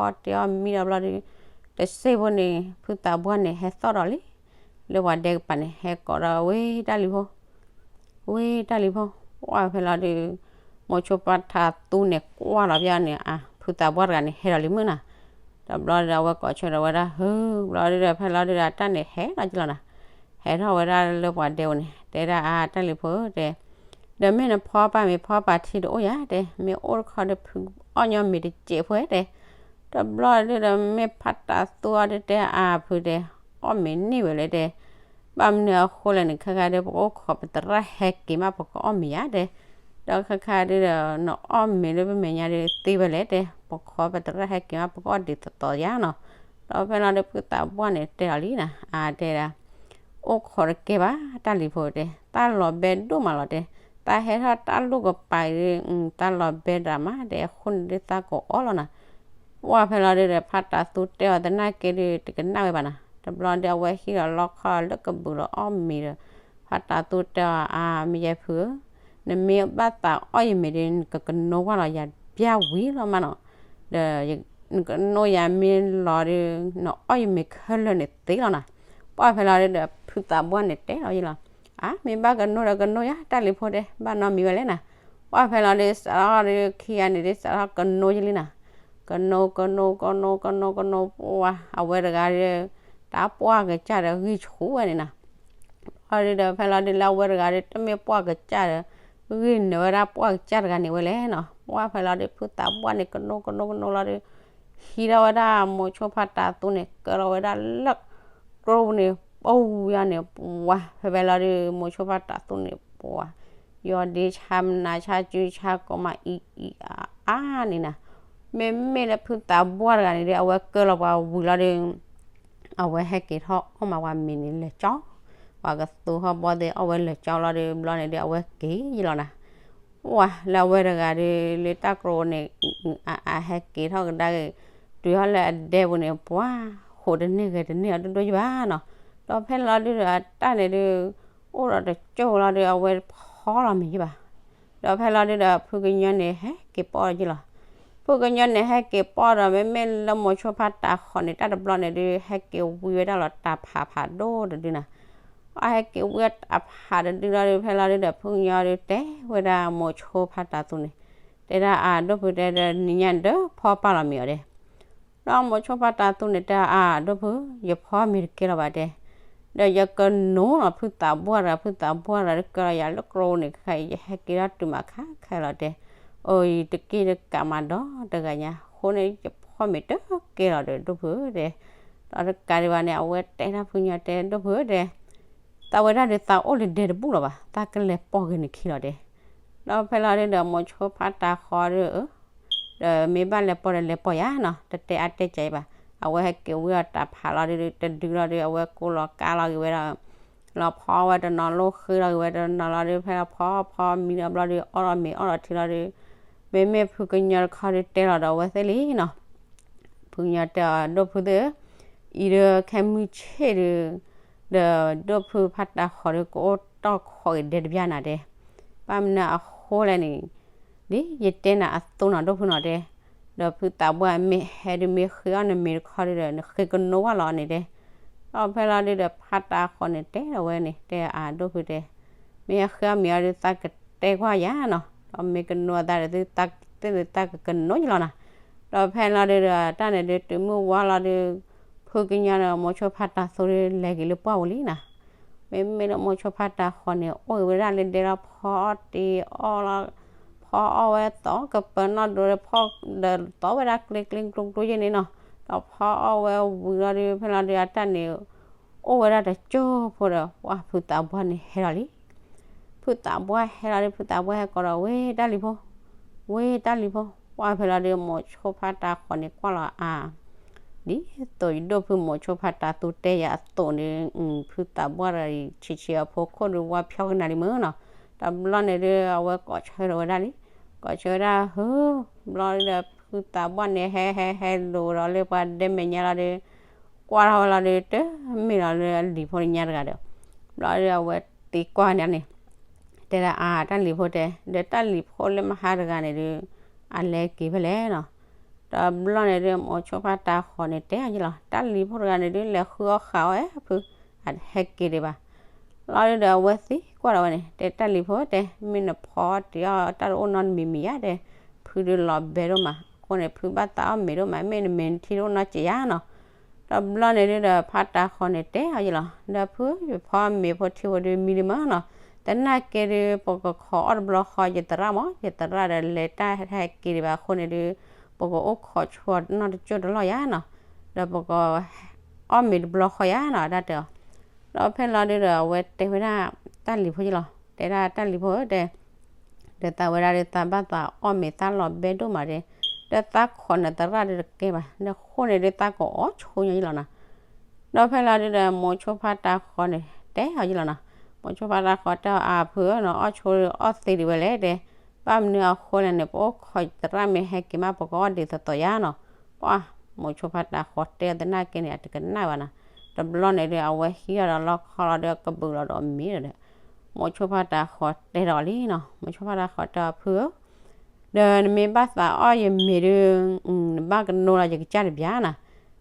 ကျဲၤကျီကျီဖီအီၣ်တ့ၤအီၣ်မံဒီးဘျီဒုး တစ့ဖိန့ၣ် ဖုသးပှၢ်န့ၣ်ဟဲသီၣ်ဒီးလံ လၢပှၤဒဲကပၤန့ၣ် ဟဲကိးဒီးဝဲတၢ်လံၤဖိ ဝဲတၢ်လံၤဖိ ပှၢ်ဖဲလီၤဒုး မိၤဆိဖါတးသူန့ၣ်ကွၢ်လီၤပၠၣ်န့ၣ် အဖုသးပှၢ်တဂၤန့ၣ် ဟဲဒီးလံမုၢ်နီၤ. ဒီးဘျီဒုးအဝဲကိးဆၢဒီးဝဲဒၣ် ဟု ဘျီဒုးဒီးဖဲလီၤဒုးဒီးအတၢ်န့ၣ်ဟဲလီၤကလီၤနီၤ, ဟဲထီၣ်ဝဲဒၣ်လၢပှၤဒဲပူၤန့ၣ် တဲဒၣ်အါတၢ်လံၤဖိတဲ ဒီးမ့ၢ်နဖီပာ်မ့ၤဖီပာ်ထံတအိၣ်ယၤတဲ မ့ၢ်အိၣ်တခီဒီးဖုအီၣ်ညီမ့ၤတစဲးဖိတဲ တဘျီဒုးဒီးမ့ၢ်ဖါတးသူအီၤဒုးတဲအါဖုတဲ အီၣ်မ့ၤန့ၢ်ဝဲလဲၣ်တဲ ဘၣ်မနုၤအဃိလဲၣ်န့ၣ် ခဲခါဒုး ပကအိၣ်ခိးပသရၣ်ဟဲက့ၤမး ပကအီၣ်မ့ၤယၤတဲ, ဒီးခဲခါဒုးဒီး နအီၣ်မ့ၤလၢပမဲာ်ညါဒုးသ့ဝဲလဲၣ်တဲ, ပခိးပသရၣ်ဟဲက့ၤမး ပကအီၣ်ဒံးသီသီယၤနီၤ. ဒီးဖဲလီၤဒုး ဖုသးပှၢ်န့ၣ်တဲအီၤလံနီၤ, အါတဲဒၣ် အိၣ်ခိးတကဲဘၣ် တၢ်လံၤဖိတဲ, တၢ်လီၤဘဲဒိၣ်မးလီၤတဲ, တၢ်ဟဲထီၣ်တၢ်လိၣ်ကပၤဒုး တၢ်လီၤဘဲဒၣ်မးတဲ အဃိန့ၣ်ဒုးသးကအီၣ်လီၤနီၤ. ပှၢ်ဖဲလီၤဒုးဒီး ဖါတးသူတဲအီၤသနာ်က့ဒုး တကနၣ်ဝဲဘၣ်နီၤ, တဘျီဒုးအဝဲဟံၣ်လီၤလီခီလၢကဘုး ဒီးအီၣ်မ့ၤဒီး ဖါတးသူတဲအီၤ အါ မ့ၢ်ယဲဖုဧၢ, နမ့ၢ်ဘၣ်သးအီၣ်ယမ့ၤဒုး နကကနိကွၢ်လီၤယၤပၠၣ်ဝံၤလီၤမးနီၤ, ဒီး နကနိယၤမ့ၢ်လီၤဒုး နအီၣ်ယမ့ၤခဲလၢာ်န့ၣ်သ့လီၤနီၤ. ပှၢ်ဖဲလီၤဒုးဒီး ဖုသးပှၢ်န့ၣ်တဲလီၤယလီၤ, အါ မ့ၢ်ဘၣ်ကနိဒီးကနိယၤ တၢ်လံၤဖိတဲ ဘၣ်နီတမံၤဝဲလဲၣ်နီၤ. ပှၢ်ဖဲလီၤဒုး စးထီၣ်ဒုး ခံဂၤန့ၣ်ဒုး စးထီၣ်ကနိယလံနီၤ, ကနိ ကနိ ကနိ ကနိ ကနိ ပှၢ် အဝဲတဂၤဒုး တၢ်ပှၢ်ကစၢ်ဒီးဂံၢ်ဆူၣ်ဝဲန့ၣ်နီၤ. ပှၢ်ဒုးဒီး ဖဲလီၤဒုးလၢအဝဲတဂၤဒုး တမ့ၢ်ပှၢ်ကစၢ်ဒီး ဂံၢ်နုာ်ဝဲဒၣ်ပှၢ်ကစၢ်တဂၤန့ၣ်ဝဲလဲၣ်နီၤ. ပှၢ်ဖဲလီၤဒုး ဖုသးပှၢ်န့ၣ် ကနိကနိကနိလီၤဒုး ဟံးထီၣ်ဝဲဒၣ်မိၤဆိဖါတးသူန့ၣ် ကၢလီၤဝဲဒၣ်လၢ ကျိန့ၣ် ပူၤယါန့ၣ် ပှၢ် ဖဲဖဲလီၤဒုး မိၤဆိဖါတးသူန့ၣ် ပှၢ် ယီၤဒ့ဆါမနၤ ဆါစုဆါကိးမး အံၤအံၤအါအါန့ၣ်နီၤ. မ့မ့ၢ်လၢဖုသးပှၢ်တဂၤန့ၣ်ဒုး အဝဲကၢလီၤပှၤဝံၤလီၤဒုး အဝဲဟဲက့ၤထီၣ်အီၣ်မးပှၤမ့ၤန့ၣ် လဲၤကၠီ ပှၤကသူဟီၣ်ဘီသ့ၣ်အီၣ်ဝဲလဲၤကၠီလီၤဒုး ဘျီန့ၣ်ဒုး အဝဲက့ၤယလီၤနီၤ. ပှၢ် လၢအဝဲတဂၤဒုး လၢတၢ်ကျိန့ၣ် အဟဲက့ၤထီၣ်ကဒါက့ၤ တုၤထီၣ်လၢအဒဲပူၤန့၁ၣ် ပှၢ် ဃိးတန့ၢ်ဂဲၤတန့ၢ်အီၤဒိၣ်ဒိၣ်ယဘၣ်နီၤ. ဒီးဖဲလီၤဒုးဒီးအတၢ်န့ၣ်ဒုး အိၣ်ဒီးတကၠိလီၤဒုး အဝဲဖီလီၤမ့ၤယဘၣ်. ဒီးဖဲလီၤဒုးဒီး ဖုကညီန့ၣ် ဟဲက့ၤပီၣ်ယလီၤ. ဖုကညီန့ၣ် ဟဲက့ၤပီၣ်ဒီး မ့မ့ၢ်လၢမိၤဆိဖါတးဃီန့ၣ် တၢ်တဘျီန့ၣ်ဒုး ဟဲက့ၤဝံဝဲဒၣ်လီၤတၢ်ဖးဖးဒိၣ်တဒုနီၤ. အဟဲက့ၤဝံတၢ်ဖးတဒုလီၤဒုး ဖဲလီၤဒုးဒီး ဖုကညီဒုးတဲဝဲဒၣ်မိၤဆိဖါတးသူန့ၣ် တဲဒၣ်အဒိၣ်ဖုတဲဒီး နံၤညါန့ၣ်ဒီး ဖီပာ်လီၤမ့ၤအီၤဒဲး. ဒီးမိၤဆိဖါတးသူန့ၣ်တဲအဒိၣ်ဖု ယဖီမ့ၤတကဲလီၤဘၣ်တဲ, ဒီးယကနိလီၤဖုသးပှၢ်တဂၤ ဖုသးပှၢ်တဂၤဒုးကၢလီၤယၤလၢကျိန့ၣ် ခဲခါအံၤ ယဟဲက့ၤထီၣ်တုၤမးခါခဲလီၤတဲ, အအံၤတက့ၢ်တကးမးဒီးတဂၤညါ အဃိန့ၣ် ယဖီမ့ၤတကဲလီၤဒီးဒိၣ်ဖုတဲ, ဒီးတကးဒံးဘၣ်န့ၣ် အဝဲတဲဒၣ်ဖုကညီတဲ ဒိၣ်ဖုတဲ သးဝဲဒၣ်ဒုးသးအိၣ်လၢဒဲတဘူၣ်လီၤဘၣ် သးကလဲၤပိာ်က့ၤနခံလီၤတဲ. ဒီးဖဲလီၤဒုးဒီးမိၤဆိဖါတးဃီဒုး ဒီးမ့ၢ်ဘၣ်လဲၤပိာ်ဒီးလဲၤပိာ်ယၤနီၤ တတဲအါတဲကဲဘၣ်. အဝဲဟဲက့ၤဝံအီၤတၢ်ဖးလီၤဒုး တဒုလီၤဒုး အဝဲကိးလီၤကါလီၤဂ့ၤဝဲဒီး လီၤဖီဝဲတနီၤ လိဃ့လီၤဂ့ၤဝဲတနီၤလီၤဒုး ဖဲလီၤဖီဖီမံဒီးဘျီဒုး အီၣ်လီၤမ့ၤအီၣ်လီၤထံလီၤဒုး မ့မ့ၢ်ဖုကညီတခီဒုးတဲလီၤဒီးအဝဲသ့ၣ်လံနီၤ. ဖုကညီတဲအီၤ ဒိၣ်ဖုသ့ၣ်ဧၢ, အံၤဒုးခဲမုၢ်ဆ့ၣ်ဒုး ဒီးဒိၣ်ဖုဖါတးဃီဒုးကအိၣ်တီၢ်ခိးက့ၤဒဲတဘျီနၤတဲ, ဘၣ်မနုၤအဃိလဲၣ်န့ၣ် ဒ်ယတဲနၤအသိးနီၤ ဒိၣ်ဖုနီၤတဲ, ဒီးဖုသးပှၢ်မ့ၢ်ဟဲဒုးမ့ၢ်ဃ့အီၣ်နမ့ၤတခီဒုးဒီး နဃ့ကနိကွၢ်လီၤန့ၣ်တဲ. ဒီးဖဲလီၤဒုးဒီးဖါတးဃီန့ၣ်တဲဒီးဝဲန့ၣ် တဲအဒိၣ်ဖုတဲ, မ့ၢ်ဟဲဃ့အီၣ်မ့ၤအီၤဒုးသးကတဲကွၢ်ယၤနီၤ, ဒီးမ့ၢ်ကနိအသးဒီးသုသးကကနိယလီၤနီၤ. ဒီးဖဲလီၤဒုးဒီးတၢ်န့ၣ်ဒုးတုၤမုၢ်ဝါလီၤဒုး ဖုကညီဒီးမိၤဆိဖါတးသူဒုးလဲၤက့ၤလၢပှၢ်ပူၤလံနီၤ. မ့မ့ၢ်လၢမိၤဆိဖါတးဃီန့ၣ် အိၣ်ဂ့ၤဝဲဒၣ်လၢဒဲလီၤ ဖီအီၣ်တ့ၢ်အီၣ်လီၤ, ဖီအီၣ်ဝဲသီကပၢၤနီၣ်ဒိဒီးဖီဒီးသီဝဲဒၣ်ကျ့ကျ့ကျိကျိယဲန့ၣ်နီၤ, ဒီးဖီအီၣ်ဝဲဝံၤလီၤဒုး ဖဲလီၤဒုးအတၢ်န့ၣ် အိၣ်ဝဲဒၣ်တကၠိဖိဒီး ပှၢ်ဖုသးပှၢ်န့ၣ်ဟဲလီၤလံ. ဖုသးပှၢ်ဟဲလီၤဒုး ဖုသးပှၢ်ဟဲကိးဒီး ဝဲတၢ်လံၤဖိ, ဝဲတၢ်လံၤဖိ, ပှၢ်ဖဲလီၤဒုး မိၤဆိဖါတးဃီန့ၣ်ကွၢ်လီၤအါ ဒ်သိးယဒိၣ်ဖုမိၤဆိဖးတၢ်သူတဲယၤအသိးန့ၣ်, ဖုသးပှၢ်တဂၤအံၤ ဆံးဆံးအဖိခိၣ်ဒုးဝါဖျီကနၤလံမ့ၢ်နီၤ. တဘျီန့ၣ်ဒုး အဝဲကိးဆၢထၢၣ်ဝဲဒၣ်လံ, ကိးဆၢဝဲဒၣ်ဟု, ဘျီဒုးဒီး ဖုသးပှၢ်န့ၣ် ဟဲဟဲဟဲလိၤဒီးလၢပှၤဒဲမဲာ်ညါလီၤဒီး ကွၢ်ထီၣ်ဝဲလီၤဒီး တမ့ၢ်လီၤလၢအလံၤဖိညါတဂၤဒီး, ဘျီဒုးအဝဲသံကွၢ်န့ၣ်န့ၣ် တဲဒၣ်အါ တၢ်လံၤဖိတဲ, ဒီးတၢ်လံၤဖိလၢမဟါတဂၤန့ၣ်ဒုး အလဲၤက့ၤဖဲလဲၣ်နီၤ. တဘျီန့ၣ်ဒုး မိၤဆိဖးတၢ်ဃီန့ၣ် တဲအီၤယလီၤ, တၢ်လံၤဖိတဂၤန့ၣ်ဒုး လဲၤဃုအီၣ်ဃာ်အီၣ်ဝဲဖု, အဟဲက့ၤဒံးဘၣ်. လီၤဒုးဒီးအဝဲသံကွၢ်ဒီးဝဲန့ၣ် တဲတၢ်လံၤဖိတဲ, မ့ၢ်နဖီတ့ၢ်အီၣ်တၢ်တအိၣ်နီတမံၤမံၤဧါတဲ, ဖုဒုးလီၤဘဲဒိၣ်မး, အဃိန့ၣ် ဖုဘၣ်သးအီၣ်မ့ၤဒိၣ်မး, မ့ၢ်နမ့ၤနထံတအိၣ်နီတစဲးဧါနီၤ. တဘျီန့ၣ်ဒုးဒီး ဖးတၢ်ဃီန့ၣ် တဲအီၤယလီၤ, ဒီးဖု ယဖီမ့ၤဖိထံဖိဒုးမံဒံးမ့ၢ်နီၤ. သနာ်က့ဒုး ပကခိးအီၣ်တဘျီဃီယသရၣ်မး, ယသရၣ်ဒီးလဲၤတၢ်ဟဲက့ၤဒံးဘၣ်အဃိန့ၣ်ဒုး ပကအိၣ်ခိးဆိတနီၢ်တကၠိၢ်တလီၢ်ယါနီၤ, ဒီးပကအီၣ်မ့ၤတဘျီဃီယါနီၤ ဒၣ်တဲအီၤ. ဒီးဖဲလီၤဒုးဒီး အဝဲတဲဝဲဒၣ် တၢ်လံၤဖိယလီၤ, တဲဒၣ်တၢ်လံၤဖိဧၢတဲ ဒီးသးဝဲဒၣ်ဒီး သးဘၣ်သးအီၣ်မ့ၤသးလီၤဘဲဒိၣ်မးဒီး, ဒီးသးခိးနသရၣ်ဒီးတကဲဘၣ်, ဒီးအဃိန့ၣ်ဒုးသးကအီၣ်ဆိညါယလီၤနီၤ. ဒီးဖဲလီၤဒုးဒီး မိၤဆိဖးတၢ်ဃီန့ၣ် တဲအီၤယလီၤနီၤ. မိၤဆိဖးတၢ်ဃီတဲအီၤ အါဖုဧၢနီၤ, အီၣ်ဆိအီၣ်သ့ဒံးဝဲလဲၣ်တဲ, ဘၣ်မနုၤအဃိလဲၣ်န့ၣ် ပအိၣ်ခိးသရၣ်မ့ၢ်ဟဲက့ၤမး ပကအီၣ်ဒံးသီသီယါနီၤ. ပှၢ် မိၤဆိဖးတၢ်ဃီတဲအီၤသနာ်က့န့ၣ် အတကနၣ်ဘၣ်နီၤ. တဘျီန့ၣ်ဒုး အဝဲဟံးထီၣ်ဒီးလီခီလီၤဒီးကဘုးလီၤဒီးမ့ၤဒီး မိၤဆိဖးတၢ်ဃီတဲဒီးလီၤလံနီၤ. မိၤဆိဖးတၢ်ဃီတဲအီၤ ဖုဧၢ, ဒီးနမ့ၢ်ဘၣ်သးအီၣ်ယမ့ၤဒုး နဘၣ်ကနိလီၤယကစၢ်တဘျီနီၤ.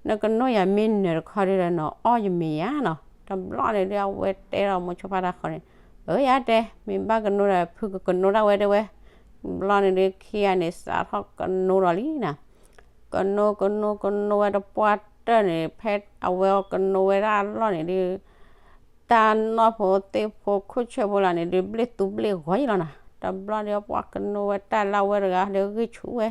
နကနိယၤမ့ၢ်နၢၤတခီဒုးဒီး နအီၣ်ယမ့ၤယါနီၤ. တဘျီန့ၣ်ဒုး အဝဲတဲဒီးမိၤဆိဖးတၢ်ဃီန့ၣ်, အၢ ယါတဲ မ့ၢ်ဘၣ်ကနိဒီး ဖုကကနိဒၣ်ဝဲတဲဝဲ. တဘျီန့ၣ်ဒုး ခံဂၤန့ၣ် စးထီၣ်ကနိဒီးလံနီၤ. ကနိကနိကနိ ဝဲတပှၢ်တၢၢ်န့ၣ် ဖဲအဝဲကနိဝဲဒၣ်အလီၢ်န့ၣ်ဒုး တၢ်နီၢ်ဖိသ့ၣ်ဖိခိၣ်ဆၢဖိလၢန့ၣ်ဒုး ဘျ့ၣ်သူဘျ့ၣ်ဂီၤယလီၤနီၤ. တဘျီဒုး ပှၤကနိဝဲတၢ်လၢအဝဲတဂၤဒီးဂံၢ်ဆူၣ်ဝဲ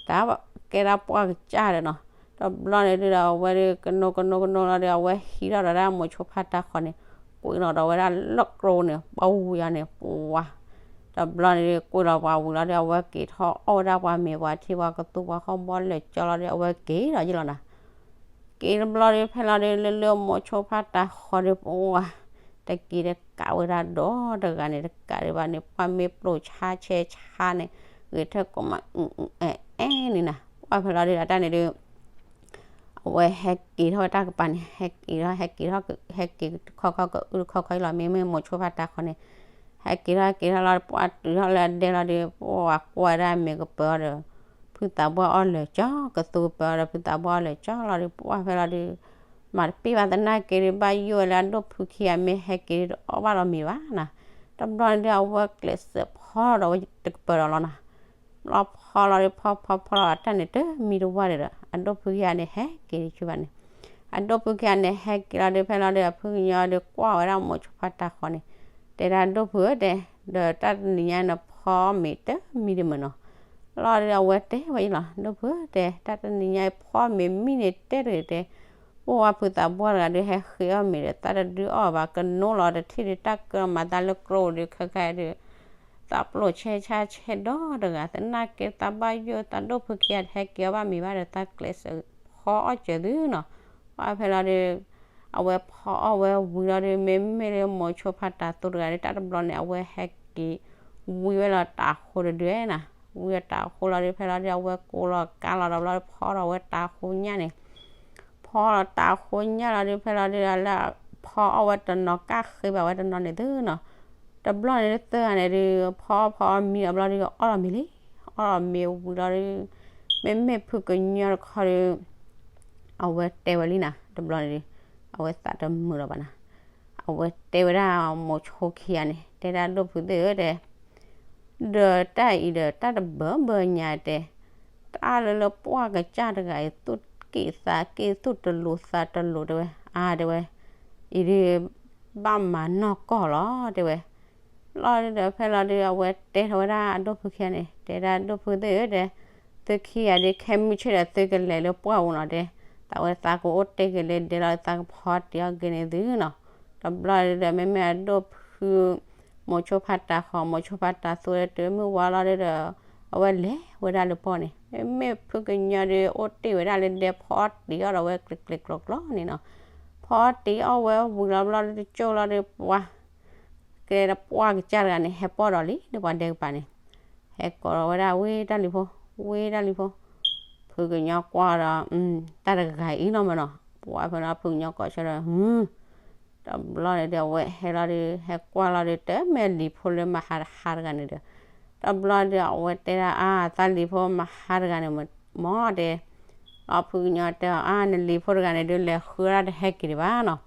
တၢ်ကဲဒၣ်ပှၢ်ကစၢ်ဒီးနီၤ. တဘျီန့ၣ်ဒုးဒီး အဝဲဒုးကနိကနိကနိလီၤဒီး အဝဲဟံးထီၣ်ဒီးဒၣ်မိၤဆိဖးတၢ်ဃီန့ၣ် ကွံာ်လီၤဒီးဝဲဒၣ်လၢကျိန့ၣ် ပှၤဝံၤယါန့ၣ် ပှၤ တဘျီန့ၣ်ဒုး ကွံာ်လီၤပှၤဝံၤလီၤဒီး အဝဲက့ၤထီၣ်အီၣ်ဝဲဒၣ်ပှၤမ့ၤပှၤထံပှၤကသူပှၤဃီဘီလၢာ်ကၠီလီၤဒီး အဝဲက့ၤဒီးယလီၤနီၤ. က့ၤတဘျီဒုး ဖဲလီၤဒုး လၢလၢမိၤဆိဖးတၢ်ဃီဒုး ပှၤ တက့ၤတကးဝဲဒၣ်ဒီးတဂၤန့ၣ် တကးဒံးဘၣ်န့ၣ် ပှၤမ့ၢ်ပျိာ်ဆါဆဲးဆါန့ၣ် ဂဲၤထၢၣ်ကိးမး အအဲၣ်န့ၣ်နီၤ. ပှၢ်ဖဲလီၤဒုး အတၢ်န့ၣ်ဒုး အဝဲဟဲက့ၤထီၣ်ဝဲတၢ်ကပၤန့ၣ် ဟဲက့ၤထီၣ် ဟဲက့ၤထီၣ် ဟဲက့ၤတခီခီကအုတခီခီအံၤလီၤ. မ့မ့ၢ်မိၤဆိဖးတၢ်ဃီန့ၣ် ဟဲက့ၤထီၣ် ဟဲက့ၤထီၣ်လီၤ ပှၢ်တုၤထီၣ်လၢအဒဲလီၤဒီး ပှၤကွၢ်ဝဲဒၣ်မ့ၤကပၢၤအီၤဒီး ဖုသးပှၢ်အီၣ်လၢာ်ကၠီ ကသူကပၢၤအီၤဒီးဖုသးပှၢ်အီၣ်လၢာ်ကၠီလီၤဒီး ပှၢ်ဖဲလီၤဒုး မၤတပ့ၢ်ဘၣ်သနာ်က့ဒုး ဘၣ်ယိၣ်ဝဲလၢအဒိၣ်ဖုခံဂၤမ့ၢ်ဟဲက့ၤဒုး တအီၣ်ဘၣ်ဒီးမ့ၤဘၣ်နီၤ. တဘျီန့ၣ်ဒုး အဝဲကျဲးစၢးဖီဒီးဝဲတကပၢၤဒီးလီၤနီၤ. ဘျီဖီလီၤဒုး ဖီဖီဖီလီၤ အတၢ်န့ၣ်တမံတဝါဒံးဒီး အဒိၣ်ဖုခံဂၤန့ၣ် ဟဲက့ၤဆူဘၣ်န့ၣ် အဒိၣ်ဖုခံဂၤန့ၣ် ဟဲက့ၤလီၤဒုး ဖဲလီၤဒုး အဖုကညီဒုးကွၢ်ဝဲဒၣ်မိၤဆိဖးတၢ်ဃီန့ၣ် တဲဒၣ်ဒိၣ်ဖုဧၢတဲ, ဒီးတၢ်တနံၤညါန့ၣ် ဖီမ့ၤတမံဒံးမ့ၢ်နီၤ. လီၤဒုး အဝဲတဲဝဲအံၤလီၤ ဒိၣ်ဖုတဲ တၢ်တနံၤညါအံၤ ဖီမ့ၤမံန့ၣ်တဲတဂ့ၤတဲ, ပှၢ်ဝဲဖုသးပှၢ်တဂၤဒုး ဟဲဃ့အီၣ်မ့ၤဒီး သးတဒုးအီၣ်ဘၣ် ကနိလီၤတထံၣ်ဒုး တၢ်ကၢမၤသးလၢကျိဒုး ခဲခါဒုး သးပျိာ်ဆဲးဆါဆဲးဒီတဂၤ သနာ်က့သးဘၣ်ယိၣ် သးဒိၣ်ဖုခံဂၤတဟဲက့ၤအီၣ်ဘၣ်မ့ၤဘၣ်ဒီး သးကျဲးစၢးဖီအီၣ်စၢၤသုနီၤ. ပှၢ်ဖဲလီၤဒုး အဝဲဖီအီၣ်ဝဲဝံၤလီၤဒုး မ့မ့ၢ်လၢမိၤဆိဖးတၢ်သူတဂၤဒုး တၢ်တဘျီန့ၣ် အဝဲဟဲက့ၤဝံဝဲလီၤတၤဃိတဒုနီၤ. ဝံလီၤတၤဃိလီၤဒုး ဖဲလီၤဒုး အဝဲကိးလီၤကါလီၤဒီးဘျီဒုး ဖီထီၣ်ဝဲတၤဃိညါန့ၣ် ဖီလီၤတၤဃိညါလီၤဒုး ဖဲလီၤဒုး လၢဖီအီၣ်ဝဲတနီၤ ကၣ်ဃ့ဘၣ်ဝဲတနီၤန့ၣ်သုနီၤ. တဘျီန့ၣ်ဒုး သၢဂၤန့ၣ်ဒုး ဖီအီၣ်ဖီအီၣ်မံဒီးဘျီဒုး အီၣ်လီၤမ့ၤလံ. အီၣ်လီၤမ့ၤဝံၤလီၤဒုး မ့မ့ၢ်ဖုကညီတခီဒုး အဝဲတဲဝဲလံနီၤ တဘျီန့ၣ်ဒုး အဝဲသးတမုာ်လီၤဘၣ်နီၤ. အဝဲတဲဝဲဒၣ်မိၤဆိခံဂၤန့ၣ် တဲဒၣ်ဒိၣ်ဖုသ့ၣ်ဧၢတဲ ဒီးတၢ်အံၤဒီးတၢ်တဘၢဘၢညါတဲ, တၢ်လၢလၢပှၢ်ကစၢ်တဂၤအံၤ သူၣ်က့ၣ်သးက့ၣ် သူၣ်တလိၤသးတလိၤတဲဝဲ အါတဲဝဲ, အံၤဒုး ဘၣ်မၤနီၢ်ကီၢ်လီၤတဲဝဲ. လီၤဒုးဒီးဖဲလီၤဒုး အဝဲတဲထီၣ်ဝဲဒၣ်အဒိၣ်ဖုခံဂၤန့ၣ် တဲဒၣ်ဒိၣ်ဖုသ့ၣ်ဧၢတဲ, သုခံဂၤဒုး ခဲမုၢ်ဆ့ၣ်ဒီးသုကလဲၤလၢပှၢ်ပူၤနီၤတဲ, သးဝဲသးကအိၣ်တဲက့ၤလၢဒဲလီၤ သးကဖီတ့ၢ်အီၣ်က့ၤန့ၣ်သုနီၤ. တဘျီဒုးဒီး မ့မ့ၢ်အဒိၣ်ဖု မိၤဆိဖးတၢ်ဃီ မိၤဆိဖးတၢ်သူဒီး တုၤမုၢ်ဝါလီၤဒုးဒီး အဝဲလဲၤဝဲဒၣ်လၢပှၢ်န့ၣ် မ့မ့ၢ်ဖုကညီဒုး အိၣ်တ့ၢ်ဝဲဒၣ်လၢဒဲ ဖီတ့ၢ်အီၣ်ဒီးဝဲကျဲၤကျဲၤကျီကျီန့ၣ်နီၤ. ဖီတ့ၢ်အီၣ်ဝဲဝံၤလီၤဘျီဒုး တကၠိၢ်လီၤဒုး ပှၤ ကဲဒီးပှၢ်ကစၢ်တဂၤန့ၣ် ဟဲပိာ်ဒီးလံ လၢပှၤဒဲကပၤန့ၣ်, ဟဲကိးဒီးဝဲဒၣ် ဝ့ၢ်တၢ်လံၤဖိ, ဝ့ၢ်တၢ်လံၤဖိ, ဖုကညီကွၢ်ဒီး တၢ်တဂၤအံၤလီၤမၢ်နီၤ, ပှၢ်ဖဲလီၤ ဖုကညီကိးဆၢဒီး တဘျီန့ၣ်ဒုး အဝဲဟဲလီၤဒုး ဟဲကွၢ်လီၤဒုး တမ့ၢ်လံၤဖိလၢမဟါတဟါတဂၤန့ၣ်ဒီး, တဘျီဒုး အဝဲတဲဒၣ် အါ သးလံၤဖိမဟါတဂၤန့ၣ် မ့ၢ်တဲ, ဒီးဖုကညီတဲအီၤ အါ နလံၤဖိတဂၤန့ၣ်ဒုး လဲၤဃုဒၣ်တဟဲက့ၤဒံးဘၣ်နီၤ.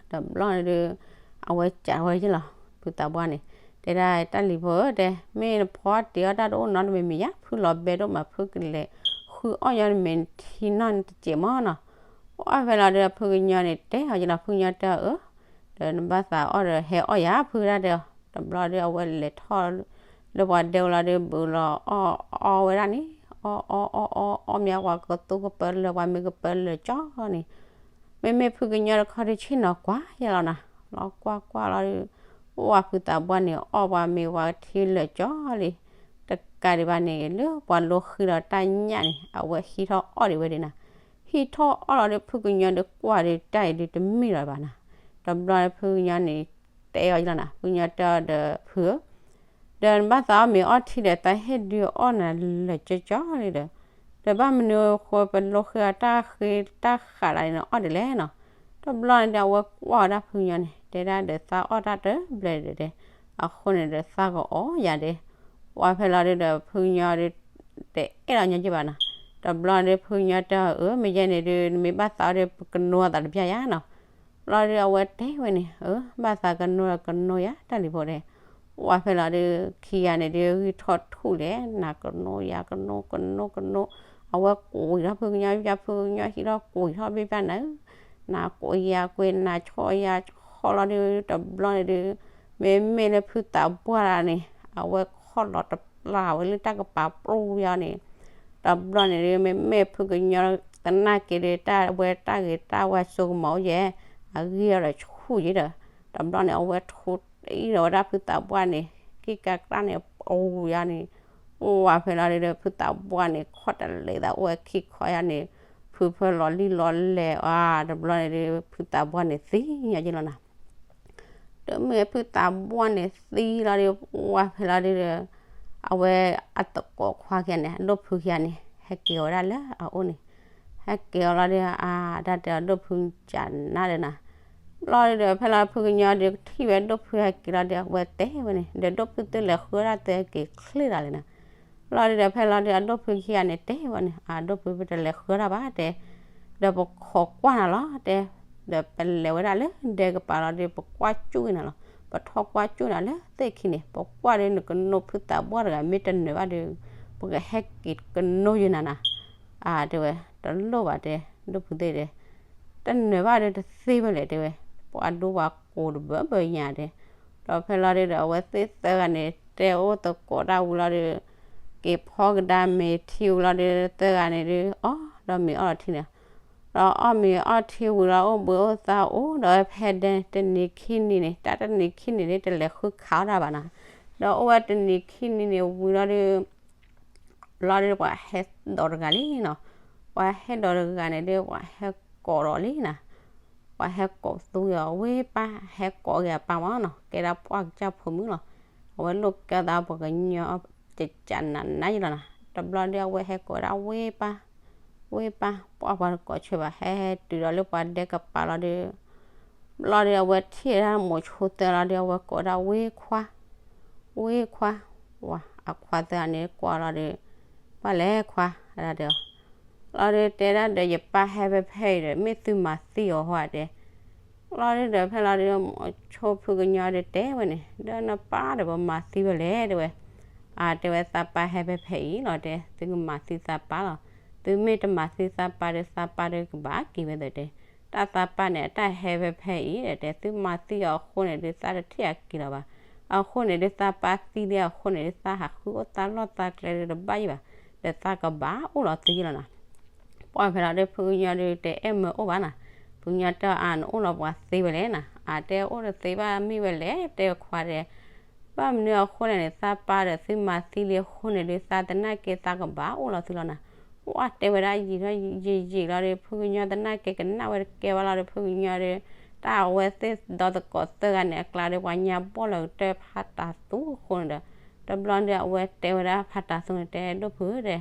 တဘျီန့ၣ်ဒုး အဝဲစံးဝဲယ့ၢ်လီၤ ဖုသးပှၢ်န့ၣ်, တဲဒၣ်တၢ်လံၤဖိဧၢ တဲ မ့ၢ်နဖီတ့ၢ်အီၣ်တၢ်တအိၣ်နီတမံၤမံၤယါ ဖုလီၤဘဲဒိၣ်မး ဖုကလဲၤဃုအီၣ်ညီနမဲာ်ထံနီၢ်န့ၣ်တစဲးမၢ်နီၤ. ပှၢ်ဖဲလီၤဒုး ဖုကညီန့ၣ်တဲအီၤယ့ၢ်လီၤ ဖုကညီတဲအီၤအၢ ဒီးနဘၣ်သးအီၣ်ဒီးဟဲအီၣ်ယၤ ဖုဒၣ်တဲအီၤ, တဘျီဒုး အဝဲလဲၤထီၣ်လၢပှၤဒဲဝဲလီၤဒုး ဘုးလီၤအီၣ်အီဝဲဒၣ်န့ၣ်, အီၣ်အီၣ်အီၣ်အီၣ် အီၣ်မ့ၢ်ပှၤကသူကပၢလၢာ် ပှၤမ့ၢ်ကပၢလၢာ်ကၠီန့ၣ်, မ့မ့ၢ်ဖုကညီတခီဒုး ဆ့ၣ်နီၤကွၢ်ယဲလီၤနီၤ, လီၤကွၢ်ကွၢ်လီၤဒုး ပှၢ်ဖုသးပှၢ်န့ၣ် အီၣ်ပှၤမ့ၢ်ပှၤထံလၢာ်ကၠီလံ, တကးဒံးဘၣ်န့ၣ် လၢပှၤလိဃံဒီးတၢ်ညၣ်န့ၣ် အဝဲဟံးထီၣ်အီၣ်ဒံးဝဲဒၣ်နီၤ, ဟံးထီၣ်အီၣ်လီၤဒုး ဖုကညီဒုးကွၢ်ဒုး တၢ်အံၤဒုးတမ့ၢ်လီၤဘၣ်နီၤ, တဘျီဖုကညီန့ၣ် တဲအီၤယ့ၢ်လီၤနီၤ, ဖုကညီတဲအီၤဒီး ဖုဧၢ ဒီးနဘၣ်သးအီၣ်မ့ၤအီထံဒီး သးဟ့ၣ်ဒုးအီၣ်နၤလၢာ်ကၠီကၠီလံဒီး, ဒီးဘၣ်မနုၤအဃိ ပလိဃံအီၤတၢ်ဃ့တၢ်ဃးလၢန့ၣ် အီၣ်ဒ်လဲၣ်နီၤ. တဘျီန့ၣ်ဒီး အဝဲကွၢ်ဝဲဒၣ်ဖုကညီန့ၣ် တဲဒၣ်ဒီး သးအီၣ်တၢ်တဘျဲၣ်ဒီးတဲ, အဃိန့ၣ်ဒီး သးကအီၣ်ယၤဒဲ, ပှၢ်ဖဲလီၤဒုးဒီး ဖုကညီဒုး တအဲၣ်လီၤညီက့ဘၣ်နီၤ. တဘျီန့ၣ်ဒုး ဖုကညီတဲအီၤ အၢ မ့ၢ်ယဲန့ၣ်ဒုး နမ့ၢ်ဘၣ်သးအီၣ်ဒီး ပကနိသးတပျၢ်ယၤနီၤ. ဘျီဒုး အဝဲတဲဝဲန့ၣ် အၢ ဘၣ်သးကနိဒီးကနိယၤ တၢ်လံၤဖိတဲ, ပှၢ်ဖဲလီၤဒုး ခံဂၤန့ၣ်ဒုး ဂံၢ်ထီၣ်ထူၣ်လဲၣ် နၤကနိ ယၤကနိ ကနိကနိ, အဝဲကိးဂံၢ်ထီၣ်ဖုကညီ ဖုကညီဟံးထီၣ်ကိးဂံၢ်ထီၣ်ဘ့ၣ်ဘၣ်နၤ, နၤကိးယၤကွဲး နၤဆီၣ်ယၤဆီၣ်လီၤဒုး တဘျီန့ၣ်ဒုး မ့မ့ၢ်လၢဖုသးပှၢ်န့ၣ် အဝဲခီၣ်လီၤတပျၢ်ဝဲလၢတၢ်ကပၤပျိယၤန့ၣ်, တဘျီန့ၣ်ဒုး မ့မ့ၢ်ဖုကညီသနာ်က့ဒုး တၢ်ဝဲတၢ်ဂ့ၤတၢ်ဝဲစိကမီၤအိၣ်ယဲ, အဂံၢ်အီၤဒီးဆူၣ်ယဲဒီး, တဘျီန့ၣ် အဝဲထိးအံၤဒီးဝဲဒၣ်ဖုသးပှၢ်န့ၣ် က့ၢ်ကၢ်ကတၢၢ်န့ၣ် ပူၤယၤန့ၣ်, ပှၢ်ဖဲလီၤဒုး ဖုသးပှၢ်န့ၣ် ခီၣ်တလဲၤသးအိၣ်ဝဲခံခီယၤန့ၣ်, ဖုဖၢလီၤလံလီၤလဲၣ်အါ, တဘျီန့ၣ်ဒုး ဖုသးပှၢ်န့ၣ်သံညါယ့ၢ်လီၤနီၤ. တမ့ၢ်ဖုသးပှၢ်န့ၣ်သံလီၤဒုး ပှၢ်ဖဲလီၤဒုးဒီး အဝဲအသကိးခွါခံဂၤန့ၣ် အဒိၣ်ဖုခံဂၤန့ၣ် ဟဲက့ၤအီၤဝဲဒၣ်လၢအအိၣ်န့ၣ်, ဟဲက့ၤအီၤလီၤဒုး အါ တၢ်တဲအဒိၣ်ဖုကနၣ်ဒီးနီၤ, ဘျီဒုးဒီး ဖဲလီၤဖုကညီဒုးကထံၣ်ဝဲဒိၣ်ဖုဟဲက့ၤလီၤဒုး အဝဲတဲဝဲန့ၣ် ဒီးဒိၣ်ဖုသုလဲၤဃုဒၣ်သုက့ၤချ့လီၤလဲၣ်နီၤ. ဘျီဒုးဒီး ဖဲလီၤဒုး အဒိၣ်ဖုခံဂၤန့ၣ်တဲဝဲန့ၣ် အဒိၣ်ဖု ပတလဲၤဃုဒၣ်ဘၣ်တဲ, ဒီးပခိးကွၢ်နၤလီၤတဲ, ဒီးပလဲၤဝဲဒၣ်လၢဒဲကပၤလီၤဒုး ပကွၢ်ကၠူၣ်နၤလီၤ, ပထီၣ်ကွၢ်ကၠူၣ်နၤလၢသ့ၣ်ခံန့ၣ် ပကွၢ်ဒုးနကနိဖုသးပှၢ်တဂၤ မ့ၢ်တနၢၤဘၣ်ဒုး ပကဟဲက့ၤကနိယနၤနီၤ. အါ တဲဝဲ တလိၣ်ဘၣ်တဲ, ဒိၣ်ဖုသ့ၣ်တဲ, တနၢၤဘၣ်ဒုးတသ့ဖဲလဲၣ်တဲဝဲ, ပှၤဒိပှၤကိးတဘၢဘၢညါတဲ, ဒီးဖဲလီၤဒုးဒီး အဝဲသ့ၣ်သၢဂၤန့ၣ် တဲအိၣ်သကိးတၢ်ဝံၤလီၤဒုး က့ၤဖီကဒါမ့ၤထံဝံၤလီၤဒုး သၢဂၤန့ၣ်ဒုး အီၣ်ဒီးမ့ၤအီၣ်ထံန့ၣ်, ဒီးအီၣ်မ့ၤအီၣ်ထံဝံၤလီၤ အိၣ်ဘှံးအိၣ်သါအိၣ်ဒီးဖဲဒဲတနံၤခံနံၤန့ၣ် တၢ်တနံၤခံနံၤန့ၣ် တလဲၤဃုခးအီၣ်တၢ်ဘၣ်နီၤ, ဒီးအိၣ်ဝဲတနံၤခံနံၤန့ၣ်ဝံၤလီၤဒုး လီၤဒုးပှၤဟဲဒိးတဂၤလံနီၤ, ပှၤဟဲဒိးတဂၤန့ၣ်ဒုး ပှၤဟဲကိးဒီးလံနီၤ, ပှၤဟဲကိးသူက့ၤအီၤဝ့ၢ်ပၢ် ဟဲကိးက့ၤအပၢ်မးနီၤ ကဲဒၣ်ပှၢ်ကစၢ်ဖိမုၣ်လီၤ, အဝဲလိာ်ကဲသးပှၤကညီကကနးနးယံၤလီၤနီၤ, တဘျီဒုးအဝဲဟဲကိးဝဲဒၣ်ဝ့ၢ်ပၢ်, ဝ့ၢ်ပၢ် ပှၢ်ပှၤတကိးဆၢဘၣ် ဟဲတုၤဒီးလၢပှၤဒဲကပၤလီၤဒုး ဘျီဒုးအဝဲထံၣ်ဝဲဒၣ်မိၤဆိသၢလီၤဒုး အဝဲကိးဝဲဒၣ်ဝ့ၢ်ခွါ, ဝ့ၢ်ခွါ, ဝၤ အခွါသၢဂၤန့ၣ်ကွၢ်လီၤဒုး, ဘၣ်လဲၣ်ခွါ ဒၣ်တဲအီၤ, လီၤဒုးတဲဒၣ်ဒီးယပၢ်ဟဲဖဲဖဲအံၤဒီး မ့ၢ်သုမၤသံအီၤဟီတဲ, လီၤဒုးဒီးဖဲလီၤဒုး မိၤဆိဖုကညီဒုးတဲဝဲန့ၣ် ဒီးနပၢ်ဒီးပမၤသံဝဲလဲၣ်တဲဝဲ, အါ တဲဝဲသးပၢ်ဟဲဖဲဖဲအံၤလီၤတဲ သုကမၤသံသးပၢ်လီၤ, သုမ့ၢ်တမၤသံသးပၢ်ဒီးသးပၢ်ဒီးကဘၣ်က့ၤဝဲသ့တဲ တၢ်သးပၢ်န့ၣ် အတၢ်ဟဲဖဲဖဲအံၤဒီးတဲ သုမၤသံအီၤအဃိန့ၣ်ဒုး သးတထံၣ်အက့ၤလီၤဘၣ်. အဃိန့ၣ်ဒုး သးပၢ်သံလံအဃိန့ၣ်ဒုး သးဟးဃုအိၣ်သးလီၢ်သးကျဲဒုးတဘၣ်ယံၤဘၣ်, ဒီးသးကဘၣ်အိၣ်လီၤသံလီၤနီၤ. ပှၢ်ဖဲလီၤဒုး ဖုကညီဒုး တအဲၣ်မၢအိၣ်ဘၣ်နီၤ. ဖုကညီတဲအီၤ နအိၣ်လီၤပှၤသ့ဝဲလဲၣ်နီၤ. အတဲအိၣ်တသ့ဘၣ်မ့ၢ်ဝဲလဲၣ် တဲခွါတဲ ဘၣ်မနုၤအဃိလဲၣ်န့ၣ် သးပၢ်ဒီးသုမၤသံလံအဃိန့ၣ်ဒီး သးတနာ်က့သးကဘၣ်အိၣ်လီၤသုလီၤနၤ. ပှၢ်တဲဝဲဒၣ်ယံာ်ထီၣ်ယံာ်ယံာ်လီၤဒီး ဖုကညီတနာ်က့ကနၣ်ဝဲတကဲဘၣ်လီၤဒီး ဖုကညီဒီး တၢ်အဝဲသ့ၣ်ဒီသကိးသၢဂၤန့ၣ် အကျါဒီးပှၤညါဘီၣ်လီၤကတၢၢ်ဖးတၤသူအဃိန့ၣ်ဒီး တဘျီဒီးအဝဲတဲဝဲဒၣ်ဖးတၤသူန့ၣ် တဲဒိၣ်ဖုတဲ ဒီး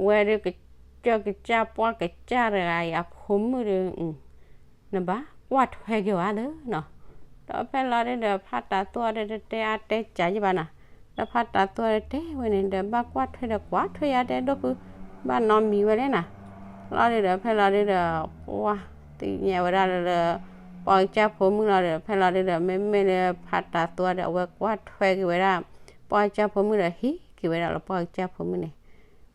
ဝဲဒုးကစၢၢ်ကစၢ်ပှၢ်ကစၢ်တဂၤအံၤအဖိမုၣ်ဒီး နဘၣ်ကွၢ်ထွဲက့ၤဝဲသ့နီၤ. ဒီးဖဲလီၤဒုးဒီးဖးတၤသူအီၤဒီးတတဲအါတဲစှၤယဘၣ်နၤ. ဒီးဖးတၤသူအီၤဒီးတဲဝဲန့ၣ်ဒီး ဘၣ်ကွၢ်ထွဲဒီးကွၢ်ထွဲယၤတဲဒိၣ်ဖု ဘၣ်နီတမံၤဝဲလဲၣ်နၤ. လီၤဒုးဒီးဖဲလီၤဒုးဒီး ပှၢ်သ့ၣ်ညါဝဲဒၣ်လၢ ပှၢ်ကစၢ်ဖိမုၣ်လီၤဒီး ဖဲလီၤဒုးဒီး မ့မ့ၢ်လၢဖးတၤသူအီၤဒီး အဝဲကွၢ်ထွဲက့ၤဝဲဒၣ် ပှၢ်ကစၢ်ဖိမုၣ်ဒီး ဟံးက့ၤဝဲဒၣ်လၢပှၢ်ကစၢ်ဖိမုၣ်န့ၣ်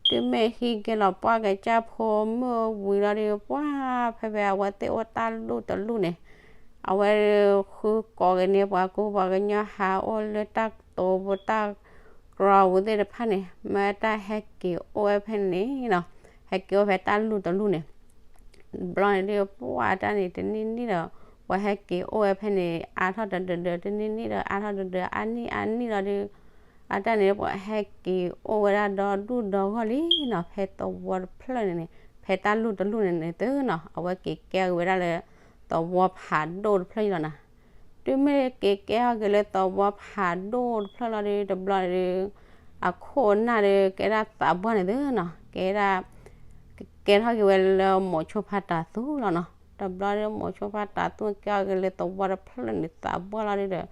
တုၤမ့ၢ်ဟံးက့ၤလီၤပှၢ်ကစၢ်ဖိမုၣ်ဝံၤလီၤဒီး ပှၢ်ဖဲဖဲအဝဲသ့ၣ်အိၣ်တၢ်လူၢ်တလူၢ်န့ၣ် အဝဲဃုကိးက့ၤန့ၢ်ပှၤကူပှၤကညီဟးအိၣ်လၢတၢ်ကတိၤပူၤတၢ်ကြီပူၤသ့ၣ်တဖၣ်န့ၣ် မ့ၢ်တၢ်ဟဲက့ၤအိၣ်ဝဲဖဲန့ၣ်နီၤ. ဟဲက့ၤအိၣ်ဖဲတၢ်လူၢ်တလူၢ်န့ၣ် ဘျီန့ၣ်ဒုး ပှၢ်အတၢ်န့ၣ် တနံၣ်နံၣ်ဒီး ပှၤဟဲက့ၤအိၣ်ဝဲဖဲန့ၣ် အါထီၣ်တဒၢဒၢ တနံၣ်နံၣ်ဒီး အါထီၣ်တဒၢဒၢ အါနံၣ်အါနံၣ်လီၤဒုး အတၢ်န့ၣ် ပှၤဟဲက့ၤအိၣ်ဝဲဒၣ်ဒီဒူၣ်ဒီဂီၢ်လံနီၤ. ဖဲသဝီတဖျၢၣ်န့ၣ်န့ၣ် ဖဲတၢ်လူၢ်တလူၢ်န့ၣ်န့ၣ်သုနီၤ အဝဲက့ၤကဲထီၣ်က့ၤဝဲဒၣ်လၢ သဝီဖးဒိၣ်တဖျၢၣ်လီၤနၤ. တုၤမ့ၢ်က့ၤကဲထီၣ်က့ၤလၢသဝီဖးဒိၣ်တဖျၢၣ်လီၤဒုး တဘျီန့ၣ်ဒုး အခိၣ်အနၢ်ဒုး ကဲဒၣ်သးပှၢ်န့ၣ်သုနီၤ ကဲဒၣ် ကဲထီၣ်က့ၤဝဲလၢမိၤဆိဖးတၤသူလီၤနီၤ. တဘျီဒုး မိၤဆိဖးတၤသူကဲထီၣ်က့ၤလၢသဝီတဖျၢၣ်န့ၣ် သးပှၢ်လီၤဒုးဒီး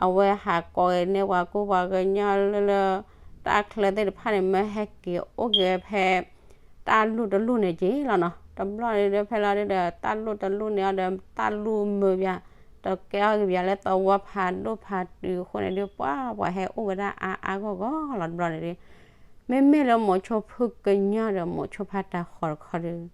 အဝဲဟးကိးက့ၤန့ၢ်ပှၤကူပှၤကညီလၢလၢ တၢ်ချၢသ့ၣ်တဖၣ်န့ၣ် မ့ၢ်ဟဲက့ၤအိၣ်က့ၤဖဲ တၢ်လူၢ်တလူၢ်န့ၣ်က့ၤလီၤနီၤ. တဘျီန့ၣ်ဒုး ဖဲလီၤဒုးဒီး တၢ်လူၢ်တလူၢ်န့ၣ်အီၤဒီး တၢ်လူၢ်မုာ်ဘၣ် ဒီးကဲထီၣ်က့ၤဘၣ်လၢသဝီဖးဒိၣ်ဖးတုၤအဃိန့ၣ်ဒုး ပှၢ်ပှၤဟဲအိၣ်ဝဲဒၣ်အါအါဂီၢ်ဂီၢ်လီၤ. တဘျီန့ၣ်ဒုး မ့မ့ၢ်လၢမိၤဆိဖုကညီဒီး မိၤဆိဖးတၤဃီတခီဒုး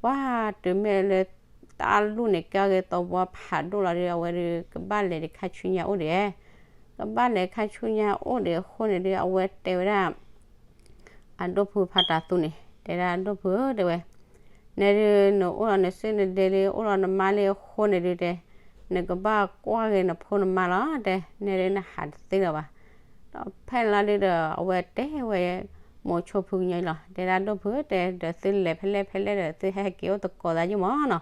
ပှၢ်တုၤမ့ၢ်လၢ တၢ်လူၢ်န့ၣ် ကဲထီၣ်က့ၤသဝီဖးဒိၣ်လီၤဒုး အဝဲဒုး ကဘၣ်လဲၤဒံးခါဆူညါအိၣ်ဒံး ကဘၣ်လဲၤခါဆူညါအိၣ်ဒံးအဃိန့ၣ်ဒုး အဝဲတဲဝဲဒၣ် အဒိၣ်ဖုဖးတၤသူန့ၣ် တဲဒၣ်အဒိၣ်ဖုဧၢ တဲဝဲ, နဲဒုး နအိၣ်လီၤနစုနဒ့လံ အိၣ်လီၤနမါလံအဃိန့ၣ်ဒုးတဲ, နကဘၣ်ကွၢ်က့ၤနဖိနမါလီၤတဲ, နဲဒုးနဟးတသ့လၢၤဘၣ်. ဒီးဖဲလီၤဒုးဒီး အဝဲတဲဝဲ မိၤဆိဖုကညီလီၤ, တဲဒၣ်ဒိၣ်ဖုတဲ ဒီးသုလဲၤဖဲလဲၣ်ဖဲလဲၣ်ဒီး သုဟဲက့ၤအိၣ်သကိးသးယုၢ်မးနီၤ.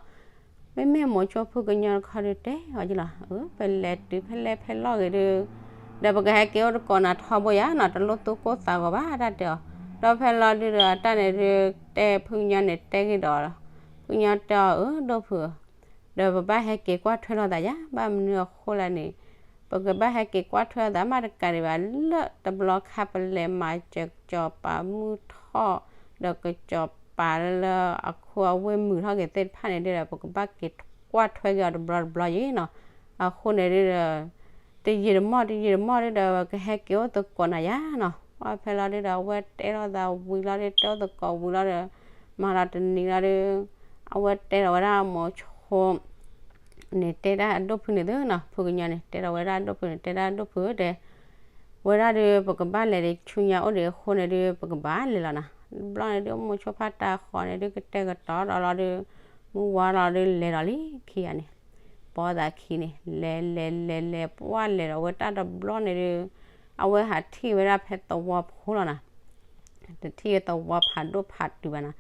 မ့မ့ၢ်မိၤဆိဖုကညီတခီဒုးတဲအီၤယုၢ်လီၤ, ပလဲၤတုၤဖဲလဲၣ်ဖဲလဲၣ်ဂ့ၤဒုး ဒီးပကဟဲက့ၤအိၣ်သကိးနၤထီဘိယၤနီၤ, တလိၣ်သူၣ်ကိၢ်သးဂီၤဘၣ် တၢ်တဲအီၤ. ဒီးဖဲလီၤဒုးဒီး အတၢ်န့ၣ်ဒုး တဲဖုကညီန့ၣ်တဲဂ့ၤဒီး ဖုကညီတဲအီၤ အၢ ဒိၣ်ဖုဧၢ, ဒီးပဘၣ်ဟဲက့ၤကွၢ်ထွဲလိာ်သးယၤ, ဘၣ်မနုၤအဃိလဲၣ်န့ၣ် ပကဘၣ်ဟဲက့ၤကွၢ်ထွဲလိာ်သးမးတကးဒံးဘၣ်, လၢတဘျီခါပလဲၤမၤစၢၤကစီၤပၤမုၢ်ထီၣ် ဒီးကစီၤပၤလၢအခိၣ်အဝ့ၢ်မုာ်ထီၣ်က့ၤသ့ၣ်တဖၣ်န့ၣ်ဒုးဒီး ပကဘၣ်က့ၤကွၢ်ထွဲက့ၤအီၤတဘျီတဘျီယံၤနီၤ. အဃိန့ၣ်ဒုးဒီး တယံာ်တမီၢ်တယံာ်တမီၢ်ဒုးဒီး ကဟဲက့ၤအိၣ်သကိးနၤယၤနီၤ. ပှၢ်ဖဲလီၤဒုးဒီး အဝဲတဲလိာ်သးဝံၤလီၤဒုး တဲအိၣ်သကိးဝံၤလီၤဒီး မၤလီၤတနံၤလီၤဒုး အဝဲတဲထီၣ်ဝဲဒၣ်မိၤဆိ န့ၣ်တဲဒၣ်အဒိၣ်ဖုန့ၣ်သုနီၤ, ဖုကညီန့ၣ် တဲထီၣ်ဝဲဒၣ်အဒိၣ်ဖုန့ၣ် တဲဒၣ်အဒိၣ်ဖုတဲ ဝဲဒၣ်ဒုး ပကဘၣ်လဲၤဒံးဆူညါအိၣ်ဒံးအဃိန့ၣ်ဒုး ပကဘၣ်လဲၤလီၤနီၤ. တဘျီန့ၣ်ဒုး မိၤဆိဖးတၤဃီန့ၣ်ဒုး ကတဲာ်ကတီၤဒီးလီၤဒုး မုၢ်ဝါလီၤဒုး လဲၤဒီးလံခံဂၤန့ၣ် ပိာ်သးခံန့ၣ် လဲၤလဲၤလဲၤလဲၤ ပှၢ်လဲၤဒီးဝဲတၢ်တဘျီန့ၣ်ဒုး အဝဲဟးထံၣ်ဝဲဒၣ်ဖဲသဝီဖိလီၤနီၤ. တထံၣ်သဝီဖးဒိၣ်ဖးတုၤဘၣ်နီၤ.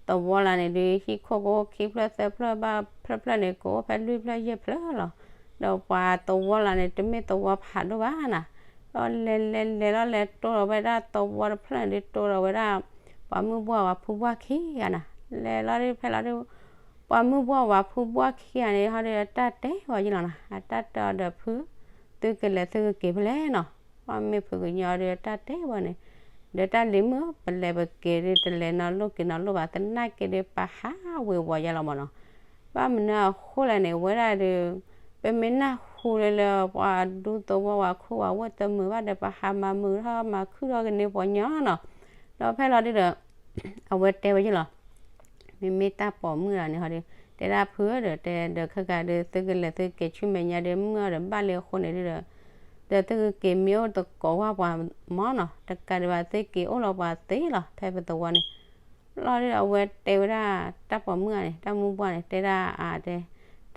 သဝီလၢန့ၣ်ဒုး ဟံၣ်ခိၣ်ကအိၣ်ခံဖျၢၣ်သၢဖျၢၣ်ဘၣ်ဖျၢၣ်ဖျၢၣ်န့ၣ် ကအိၣ်ဖဲလွံၢ်ဖျၢၣ်ယဲၢ်ဖျၢၣ်လီၤ. ဒီးပှၤသဝီလၢန့ၣ် တမ့ၢ်သဝီဖးဒိၣ်ဘၣ်နီၤ. ဒီးလဲၤလဲၤလဲၤလီၤလဲၤတိၢ်ဒီးဝဲဒၣ်သဝီတဖျၢၣ်န့ၣ်ဒုး တိၢ်ဒီးဝဲဒၣ် ပှၤမုၢ်ပှၢ်ဝၤဖုပှၢ်ခံဂၤနီၤ. လဲၤလီၤဒုးဖဲလီၤဒုး ပှၤမုၢ်ပှၢ်ဝၤဖုပှၢ်ခံဂၤန့ၣ် ဟီဒုးအတၢ်တဲဝဲယလီၤနီၤ. အတၢ်တဲအီၤဒီးဖု သုကလဲၤသုကက့ၤဖဲလဲၣ်နီၤ. ပှၢ်မ့ၢ်ဖုကညီဒုးအတၢ်တဲဝဲန့ၣ် ဒီးတၢ်လံၤမုၣ် ပလဲၤပက့ၤဒုး တလဲၤနီတလိၣ်က့ၤနီတလိၣ်ဘၣ် သနာ်က့ဒုး ပဟးဝ့ၤဝီၤယါလီၤမးနီၤ. ဘၣ်မနုၤအဃိလဲၣ်န့ၣ် ဝဲဒၣ်ဒုး ပမ့ၢ်နၢ်ဟူလၢလၢ ပှၤဒူသဝီဝၤခိၣ်ဝၤဝဲၢ်တမုာ်ဘၣ်ဒီး ပဟးမၤမုာ်ထီၣ်မၤခုၣ်ထီၣ်ကန့ၢ်ပှၤညီနီၤ. ဒီးဖဲလီၤဒုးဒီး အဝဲတဲဝဲယလီၤ မ့မ့ၢ်တၢ်ပိာ်မုၣ်လီၤန့ၣ်ဟီဒုး တဲဒၣ်ဖုဒီး တဲဒီးခဲကၤဒုး သုကလဲၤသုက့ၤဆူမဲာ်ညါဒုး မုၢ်အီၤဒီးဘၣ်လံအဃိန့ၣ်ဒုးဒီး ဒီးသုကက့ၤမ့ၢ်အိၣ်သကိးဝဲပှၤမးနီၤ တကးဒံးဘၣ် သုက့ၤအိၣ်လီၤပှၤသ့လီၤ ဖဲပသဝီန့ၣ် လီၤဒုးဒီး အဝဲတဲဝဲဒၣ် တၢ်ပိာ်မုၣ်ဧါန့ၣ် တၢ်မုၢ်ပှၢ်န့ၣ် တဲဒၣ်အတဲ တၢ်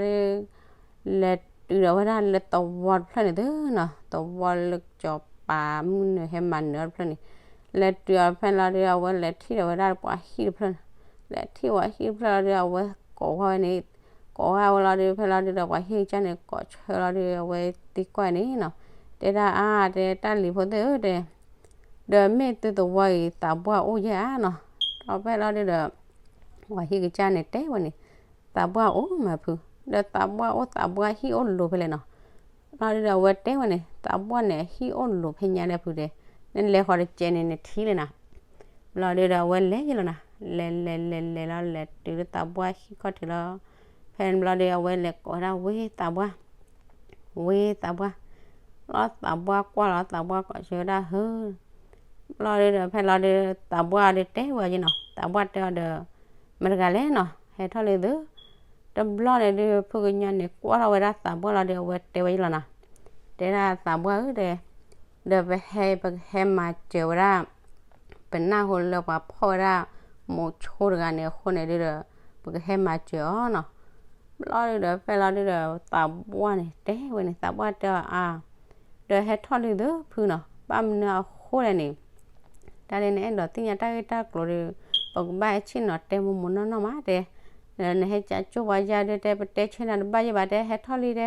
ဖဲလီၤဒုး လဲၤတုၤဒီးဝဲဒၣ်လၢသဝီတဖျၢၣ်န့ၣ်သုနီၤ, သဝီလၢကစီၤပၤမုၢ်နုာ်ဟဲမၤနၢၤအီၤတဖျၢၣ်န့ၣ်, လဲၤတုၤအီၤဖဲလီၤဒုး အဝဲလဲၤထံၣ်ဒီးဝဲဒၣ်ပှၤဟံၣ်တဖျၢၣ်န့ၣ်, လဲၤထံၣ်ပှၤဟံၣ်တဖျၢၣ်လီၤဒုး အဝဲကိးဝဲန့ၣ်, ကိးဝဲလီၤဒုး ဖဲလီၤဒုးဒီးပှၤဟံၣ်ကစၢ်န့ၣ် ကိးဆၢလီၤဒုး အဝဲသံကွၢ်န့ၣ်နီၤ, တဲဒၣ်အါ တဲတၢ်လံၤဖိသ့ၣ်ဧၢ တဲ ဒီးမ့ၢ်သုသဝီအံၤ သးပှၢ်အိၣ်ယဲၢ်ဧါနီၤ, ဒီးဖဲလီၤဒုးဒီး ပှၤဟံၣ်ကစၢ်န့ၣ်တဲဝဲန့ၣ်, သးပှၢ်အိၣ်မးဖု, ဒီးသးပှၢ်အိၣ်သးပှၢ်ဟံၣ်အိၣ်လိၤဖဲလဲၣ်နီၤ, ဘျီဒုးဒီးအဝဲတဲဝဲန့ၣ် သးပှၢ်န့ၣ် ဟံၣ်အိၣ်လိၤဖဲညါဒီးဖုတဲ, နလဲၤဃီၤတကဲးန့ၣ် နထံၣ်လံနီၤ, ဘျီဒုးဒီးအဝဲလဲၤယဲၢ်လီၤနီၤ, လဲၤလဲၤလဲၤလဲၤလီၤ လဲၤတုၤလၢသးပှၢ်ဟံၣ်ခီၣ်ထံးလီၤ, ဖဲန့ၣ်ဘျီဒုး အဝဲလဲၤကိးဝဲဒၣ်ဝ့သးပှၢ် ဝ့သးပှၢ်, လီၤသးပှၢ်ကွၢ်လီၤ သးပှၢ်ကိးဆၢဝဲဒၣ်ဟၢ, ဘျီဒုးဒီးဖဲလီၤဒုး သးပှၢ်ဒုးတဲဝဲယဲၢ်နီၤ, သးပှၢ်တဲအီၤဒီး မတၤတဂၤလဲၣ်နီၤ ဟဲထီၣ်လံသု, တဘျီန့ၣ်ဒုး ဖုကညီန့ၣ် ကွၢ်ထီၣ်ဝဲဒၣ်သးပှၢ်လီၤဒုး အဝဲတဲဝဲယဲၢ်လီၤနီၤ, တဲဒၣ်သးပှၢ်ဧၢ တဲ ဒီးပဟဲ ပကဟဲမၤစၢၤဝဲဒၣ် ပနၢ်ဟူလၢပှၤဖီၣ်ဝဲဒၣ် မိၤဆိတဂၤန့ၣ်အဃိန့ၣ်ဒုးဒီး ပကဟဲမၤစၢၤအီၤနီၤ, ဘျီဒုးဒီးဖဲလီၤဒုးဒီး သးပှၢ်န့ၣ်တဲဝဲန့ၣ် သးပှၢ်တဲအီၤအါ ဒီးဟဲထီၣ်လံသုဖုနီၤ, ဘၣ်မနုၤအဃိလဲၣ်န့ၣ် တၢ်လၢနအဲၣ်ဒိးသ့ၣ်ညါတၢ်ဂ့ၢ်တၢ်ကျိၤဒီး ပကဘၣ်ဟဲဆ့ၣ်နီၤတဲမိၢ်မိၢ်နီၢ်နီၢ်မးတဲ, နဟဲကၠးကၠိၣ်ပှၤယါဒုးတဲ ပတဲဆၢနၤတဘၣ်ယဲၢ်ဘၣ်တဲ ဟဲထီၣ်လံတဲ,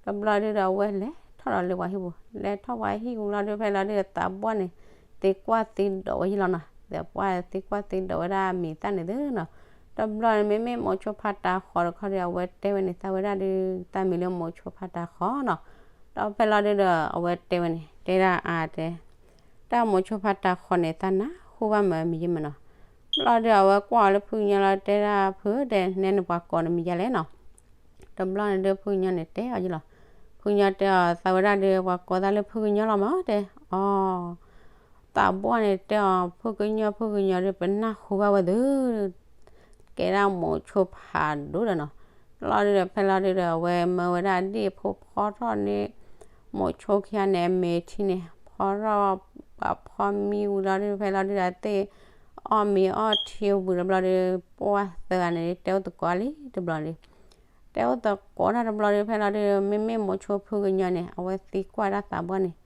တဘျီဒုးဒီးအဝဲလဲၤထီၣ်ဒီးလၢပှၤဟံၣ်ပူၤ လဲၤထီၣ်ပှၤဟံၣ်ပူၤလီၤဒုး ဖဲလီၤဒုးဒီးသးပှၢ်န့ၣ် သံကွၢ်သံဒိးဝဲယဲၢ်လီၤနီၤ, သးပှၢ်သံကွၢ်သံဒိးဝဲဒၣ်အမံၤသၣ်န့ၣ်သုနီၤ, တဘျီန့ၣ်မ့မ့ၢ်မိၤဆိဖးတၤဃီတခီဒီး အဝဲတဲဝဲန့ၣ် သးဝဲဒၣ်ဒုး သးမံၤလၢမိၤဆိဖးတၤဃီနီၤ, ဒီးဖဲလီၤဒုးဒီး အဝဲတဲဝဲန့ၣ် တဲဒၣ်အါတဲ တၢ်မိၤဆိဖးတၤဃီန့ၣ် သးနၢ်ဟူဘၣ်မးမံၤယဲၢ်မးနီၤ, ဘျီဒုးအဝဲကွၢ်အီၤလၢဖုကညီလီၤ တဲဒၣ်ဖုဧၢ တဲနဲနပှၤကိးနမံၤယါလဲၣ်နီၤ, တဘျီန့ၣ်ဒုးဖုကညီန့ၣ်တဲအီၤယဲၢ်လီၤ, ဖုကညီတဲအီၤ သးဝဲဒၣ်ဒုး ပှၤကိးသးလၢဖုကညီလီၤမးတဲ, အီ သးပှၢ်န့ၣ်တဲအီၤ ဖုကညီ ဖုကညီဒုး ပနၢ်ဟူဘၣ်ဝဲသု ကဲဒၣ်မိၤဆိဖးဒိၣ်ဒီးနီၤ, ဘျီဒုးဒီးဖဲလီၤဒုးဒီး အဝဲမၢဝဲဒၣ်ဒ့ၣ်ဖိဖီထီၣ်န့ၣ် မိၤဆိခံဂၤန့ၣ် အမဲာ်ထံန့ၣ် ဖီထီၣ် ပှၤဖီမံဝံၤလီၤဒုး ဖဲလီၤဒုးဒီးသ့ၣ် အီၣ်မ့ၤအီထံဝံၤတဘျီဒုး ပှၢ်သၢဂၤန့ၣ် တဲအိၣ်သကိးလံတဘျီဒုး, တဲအိၣ်သကိးတၢ်တဘျီဒီး ဖဲလီၤဒုး မ့မ့ၢ်မိၤဆိဖုကညီန့ၣ် အဝဲသံကွၢ်ဒၣ်သးပှၢ်န့ၣ်,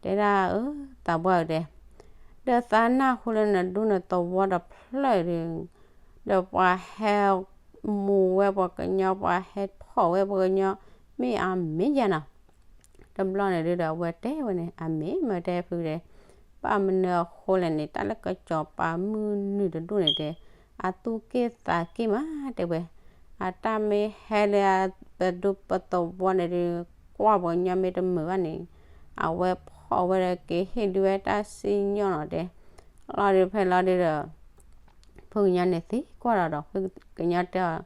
တဲဒၣ်အၢ သးပှၢ်ဧၢတဲ, ဒီးသးနၢ်ဟူလၢနဒူနသဝီတဖျၢၣ်ဒီး, ဒီးပှၤဟဲမူဝဲပှၤကညီ ပှၤဟဲဖီၣ်ဝဲပှၤကညီ မ့ၢ်အမ့ၢ်ယဲနီၤ. တဘျီန့ၣ်ဒုးဒီး အဝဲတဲဝဲန့ၣ် အမ့ၢ်မ့ၢ်တဲဖုတဲ, ဘၣ်မနုၤအဃိလဲၣ်န့ၣ် တၢ်လၢကစီၤပၤမုၢ်နုာ်တဒူၣ်န့ၣ်တဲ, အသူၣ်က့ၣ်သးက့ၣ်မးတဲဝဲ, အတၢ်မ့ၢ်ဟဲလၢပဒူပသဝီန့ၣ်ဒုး ကွၢ်ပှၤကညီမ့ၢ်တမုာ်ဘၣ်န့ၣ်, အဝဲဖီၣ်ဝဲဒီးက့ၤဟ့ၣ်ဒုးဝဲတၢ်စံၣ်ညီၣ်နီၤတဲ, လီၤဒုးဖဲလီၤဒုးဒီး ဖုကညီန့ၣ်သံကွၢ်ဒီးဒီး ဖုကညီတဲအီ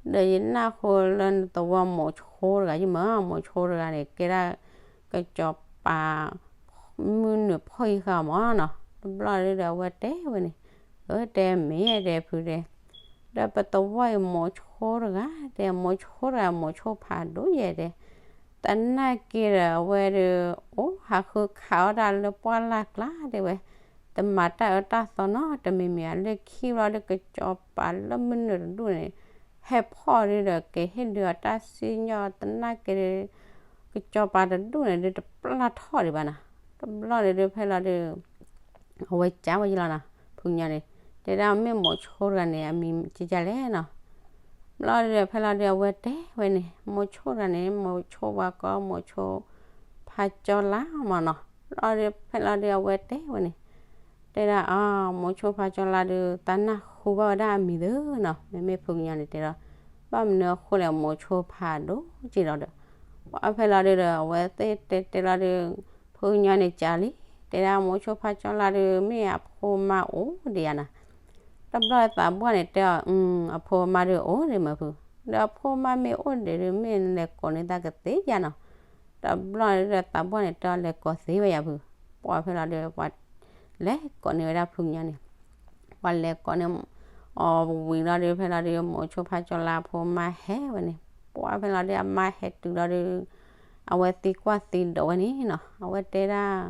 ၤ, ဒီးယနၢ်ဟူလၢနသဝီမိၤဆိတဂၤယမ့ၢ် မိၤဆိတဂၤန့ၣ် ကဲဒၣ်ကစီၤပၤ မုၢ်နုာ်ဖီၣ်ဃာ်မးနီၤ. တဘျီဒုးဒီးအဝဲတဲဝဲန့ၣ်, အၢတဲမ့ၢ်တဲဖုတဲ, ဒီးပသဝီအံၤမိၤဆိတဂၤတဲ မိၤဆိတဂၤ မိၤဆိဖးဒိၣ်ယဲတဲ သနာ်က့ဒီးအဝဲဒီး အိၣ်ဟးဃုခးအီၣ်တၢ်လၢပှၢ်လၢ်ကျါတဲဝဲ, တမၤတၢ်အၢတၢ်သီနီတမံၤမံၤဧါ, လၢခံဘျီဒီးကစီၤပၤလၢမုၢ်နုာ်တဒူၣ်န့ၣ် ဟဲဖီၣ်ဒုးဒီးက့ၤဟ့ၣ်ဒုးအီၤတၢ်စံၣ်ညီၣ်သနာ်က့ဒီး ကစီၤပၤတဒူၣ်န့ၣ်ဒုးတပျၢ်ထီၣ်ဒံးဘၣ်နီၤ. တဘျီန့ၣ်ဒုးဖဲလီၤဒုး အဝဲကၢ်ဝဲယလီၤနီၤ ဖုကညီန့ၣ်, တဲဒၣ်မ့ၢ်မိၤဆိတဂၤန့ၣ် အမံၤကၢ်ကၢ်လဲၣ်နီၤ. ဘျီဒုးဖဲလီၤဒုးအဝဲတဲဝဲန့ၣ် မိၤဆိတဂၤန့ၣ် မိၤဆိဝၤကီ မိၤဆိဖးကၠီလါမးနီၤ. ဘျီဒုးဖဲလီၤဒုးအဝဲတဲဝဲန့ၣ်, တဲဒၣ်အီၤ မိၤဆိဖးကၠီလါဒုး သးနၢ်ဟူဘၣ်ဝဲဒၣ်အမံၤသ့နီၤ. မ့မ့ၢ်ဖုကညီန့ၣ်တဲဒီး ဘၣ်မနုၤအဃိလဲၣ် မိၤဆိဖးဒိၣ်က့ၤလီၤဒီး ပှၢ်ဖဲလီၤဒုးဒီး အဝဲသ့ၣ်တဲတဲလီၤဒုး ဖုကညီန့ၣ်ကၢ်လံ, တဲဒၣ်မိၤဆိဖးကၠီလါဒုး မ့ၢ်အဖိမါအိၣ်ဒံးဧါနီၤ. တဘျီသးပှၢ်န့ၣ်တဲအီၤ အဖိမါဒုးအိၣ်ဒံးမးဖု, ဒီးအဖိမါမ့ၢ်အိၣ်ဒံးဒုး မ့ၢ်လဲၤကိးန့ၢ်သးကသ့ဧါနီၤ. တဘျီဒုးဒီးသးပှၢ်န့ၣ်တဲအီၤလဲၤကိးသ့ဝဲယၤဖု, ပှၢ်ဖဲလီၤဒုး ပှၤလဲၤကိးန့ၢ်ဝဲဒၣ်ဖုကညီန့ၣ်, ပှၤလဲၤကိးန့ၢ်အီၤဝံၤလီၤဒုး ဖဲလီၤဒုး မိၤဆိဖးကၠီလါအဖိမါဟဲဝဲန့ၣ်, ပှၢ်ဖဲလီၤဒုးအမါဟဲတုၤလီၤဒုး အဝဲသံကွၢ်သံဒိးဝဲန့ၣ်နီၤ, အဝဲတဲဒၣ်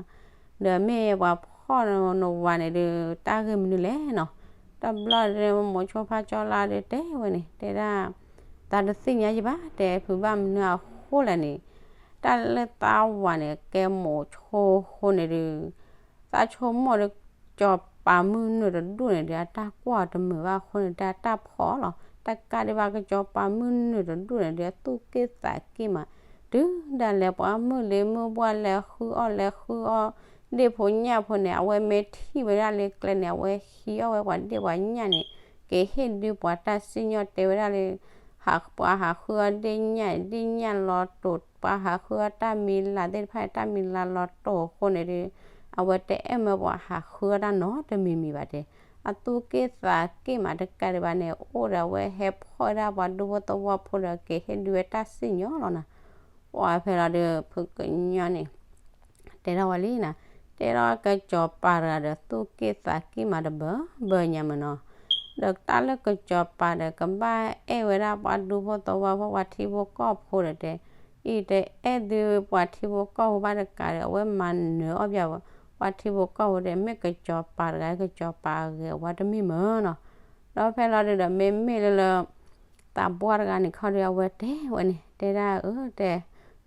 ဒီးမ့ၢ်ပှၤဖီၣ်နဝၤန့ၣ်ဒုး တၢ်ဂ့ၢ်မနုၤလဲၣ်နီၤ. တဘျီဒုး မိၤဆိဖးကၠီလါဒုးတဲဝဲန့ၣ် တဲဒၣ် သးတသ့ၣ်ညါယဘၣ် တဲဖု ဘၣ်မနုၤအဃိလဲၣ်န့ၣ် တၢ်လၢသးဝၤန့ၣ် ကဲမိၤဆိဃိန့ၣ်ဒုး သးဆိကမိၣ်ဒီး ကစီၤပၤမုၢ်နုာ်တဒူၣ်န့ၣ်ဒီး အတၢ်ကွၢ်တမုာ်ဘၣ်အဃိန့ၣ် တၢ်တၢ်ဖီၣ်လီၤ. တကးဒံးဘၣ် ကစီၤပၤမုၢ်နုာ်တဒူၣ်န့ၣ်ဒီး အသူၣ်က့ၣ်သးက့ၣ်မး တုၤဒၣ်လဲာ်ပှၤမုၢ်လ့ၤမုၢ်ဘှၢ်လဲၤဃုအီၣ်လဲၤဃုအီ ဒ့ၣ်ဖိညၣ်ဖိန့ၣ် အဝဲမ့ၢ်ထံၣ်ဝဲဒၣ်လၢကျဲန့ၣ် အဝဲဟံးအီၣ်ဝဲပှၤဒ့ၣ်ပှၤညၣ်န့ၣ် က့ၤဟ့ၣ်ဒုးပှၤတၢ်စံၣ်ညီၣ်တဲဝဲဒၣ်လၢ ပှၤဟးဃုအီၣ်ဒ့ၣ်ညၣ် ဒ့ၣ်ညၣ်လီၤတိာ် ပှၤဟးဃုအီၣ်တၢ်မံၤလၢ်သ့ၣ်တဖၣ်န့ၣ် တၢ်မံၤလၢ်လီၤတိာ်အဃိန့ၣ်ဒီး အဝဲတအဲၣ်မၢပှၤဟးဃုအီၣ်တၢ်နီတမံၤမံၤဘၣ်တဲ. အသူၣ်က့ၣ်သးက့ၣ်မး တကးဒံးဘၣ်န့ၣ် အိၣ်ဒီးအဝဲဟဲဖီၣ်ဝဲဒၣ်ပှၤဒူဖိသဝီဖိဒီးက့ၤဟ့ၣ်ဒုးဝဲတၢ်စံၣ်ညီၣ်လီၤနီၤ. ပှၢ်ဖဲလီၤဒုး ဖုကညီန့ၣ် တဲထီၣ်ဝဲလံနီၤ, တဲထီၣ်ကစီၤပၤတဂၤဒီး သူၣ်က့ၣ်သးက့ၣ်မးတဘၢဘၢညါမးနီၤ. ဒီးတၢ်လၢကစီၤပၤဒီး ကဘၣ်အဲၣ်ဝဲဒၣ်ပှၤဒူဖိသဝီဖိ ပှၤထံဖိကီၢ်ဖိဒီးတဲ, အံၤတအဲၣ်ဒုးပှၤထံဖိကီၢ်ဖိဘၣ်တကးဒီး အဝဲမၤနၢၤအီၣ်ပှၤ ပှၤထံဖိကီၢ်ဖိဒီး မ့ၢ်ကစီၤပၤတဂၤ ကစီၤပၤအဂ့ၤအဝါတမံၤမးနီၤ. ဒီးဖဲလီၤဒုးဒီး မ့မ့ၢ်လၢလၢ သးပှၢ်တဂၤန့ၣ်ခီဒီး အဝဲတဲဝဲန့ၣ် တဲဒၣ်အၢတဲ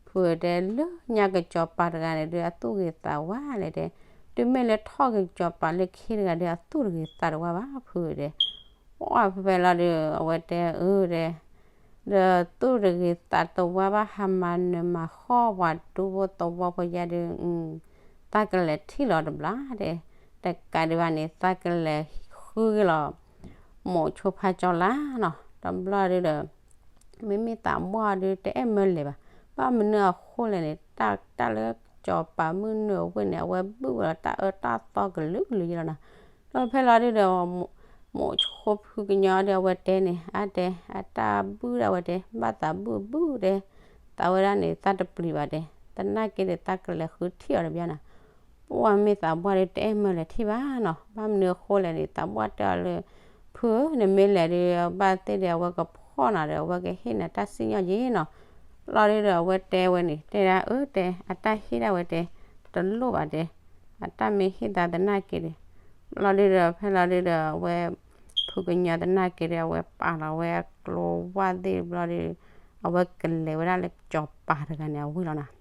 ဖုတဲ လၢညါကစီၤပၤတဂၤန့ၣ်ဒီး အသူၣ်ဂ့ၤသးဝါလဲၣ်တဲ, တုၤမ့ၢ်လၢထီၣ်ကစီၤပၤလၢခံတဂၤဒီး အသူၣ်တဂ့ၤသးတဝါဘၣ်ဖုတဲ. ပှၢ်ဖဲလီၤဒုး အဝဲတဲအၢတဲ ဒီးသူၣ်တဂ့ၤသးတဝါဘၣ် ဟးမၤနၢၤမၤဃီၣ်ပှၤဒူဖိသဝီဖိယါဒီး သးကလဲၤထံၣ်လီၤတဘျီတဲ, တကးဒံးဘၣ်န့ၣ် သးကလဲၤဃုက့ၤလီၤ မိၤဆိဖါကၠီလါနီၤ. တဘျီဒုးဒီး မ့မ့ၢ်သးပှၢ်ဒုးတအဲၣ်မၢလဲၤဘၣ်. ဘၣ်မနုၤအဃိလဲၣ်န့ၣ် တၢ်လၢကစီၤပၤမုၢ်နုာ်အဝ့ၢ်န့ၣ် အဝဲဘုၣ်ဝဲဒီးတၢ်အၢတၢ်သီကလုာ်ကလုာ်ယဲလီၤနီၤ. ဒီးဖဲလီၤဒုးဒီး မိၤဆိဖုကညီဒီး အဝဲတဲန့ၣ် အါတဲ အတၢ်ဘုၣ်ဒၣ်ဝဲတဲ ဘၣ်သးဘုၣ်ဘုၣ်တဲ သးဝဲဒၣ်န့ၣ် သးတပျံၤဘၣ်တဲ သနာ်က့ဒီး သးကလဲၤဃုထံၣ်အီၤတဘျီနီၤ. ပှၢ်မ့ၢ်သးပှၢ်ဒီးတအဲၣ်မၢလဲၤထံၣ်ဘၣ်နီၤ. ဘၣ်မနုၤအဃိလဲၣ်န့ၣ် သးပှၢ်တဲအီၤလၢ ဖုဧၢ နမ့ၢ်လဲၤဒီး ဘၣ်သ့ၣ်ဒီး အဝဲကဖီၣ်နၤဒီး အဝဲကဟ့ၣ်နၤတၢ်စံၣ်ညီၣ်က့နီၤ. လီၤဒုးဒီး အဝဲတဲဝဲန့ၣ် တဲဒၣ်အၢတဲ အတၢ်ဟ့ၣ်ဒၣ်ဝဲတဲ တလိၣ်ဘၣ်တဲ အတၢ်မ့ၢ်ဟ့ၣ်သးသနာ်က့ဒီး လီၤဒုးဒီး ဖဲလီၤဒုးဒီး အဝဲ ဖုကညီသနာ်က့ဒီး အဝဲပာ်လီၤဝဲအကျိဝၣ်သ့ၣ်တဘျီဒီး အဝဲကလဲၤဝဲဒၣ်လၢကစီၤပၤတဂၤန့ၣ်အဝ့ၢ်လီၤနီၤ.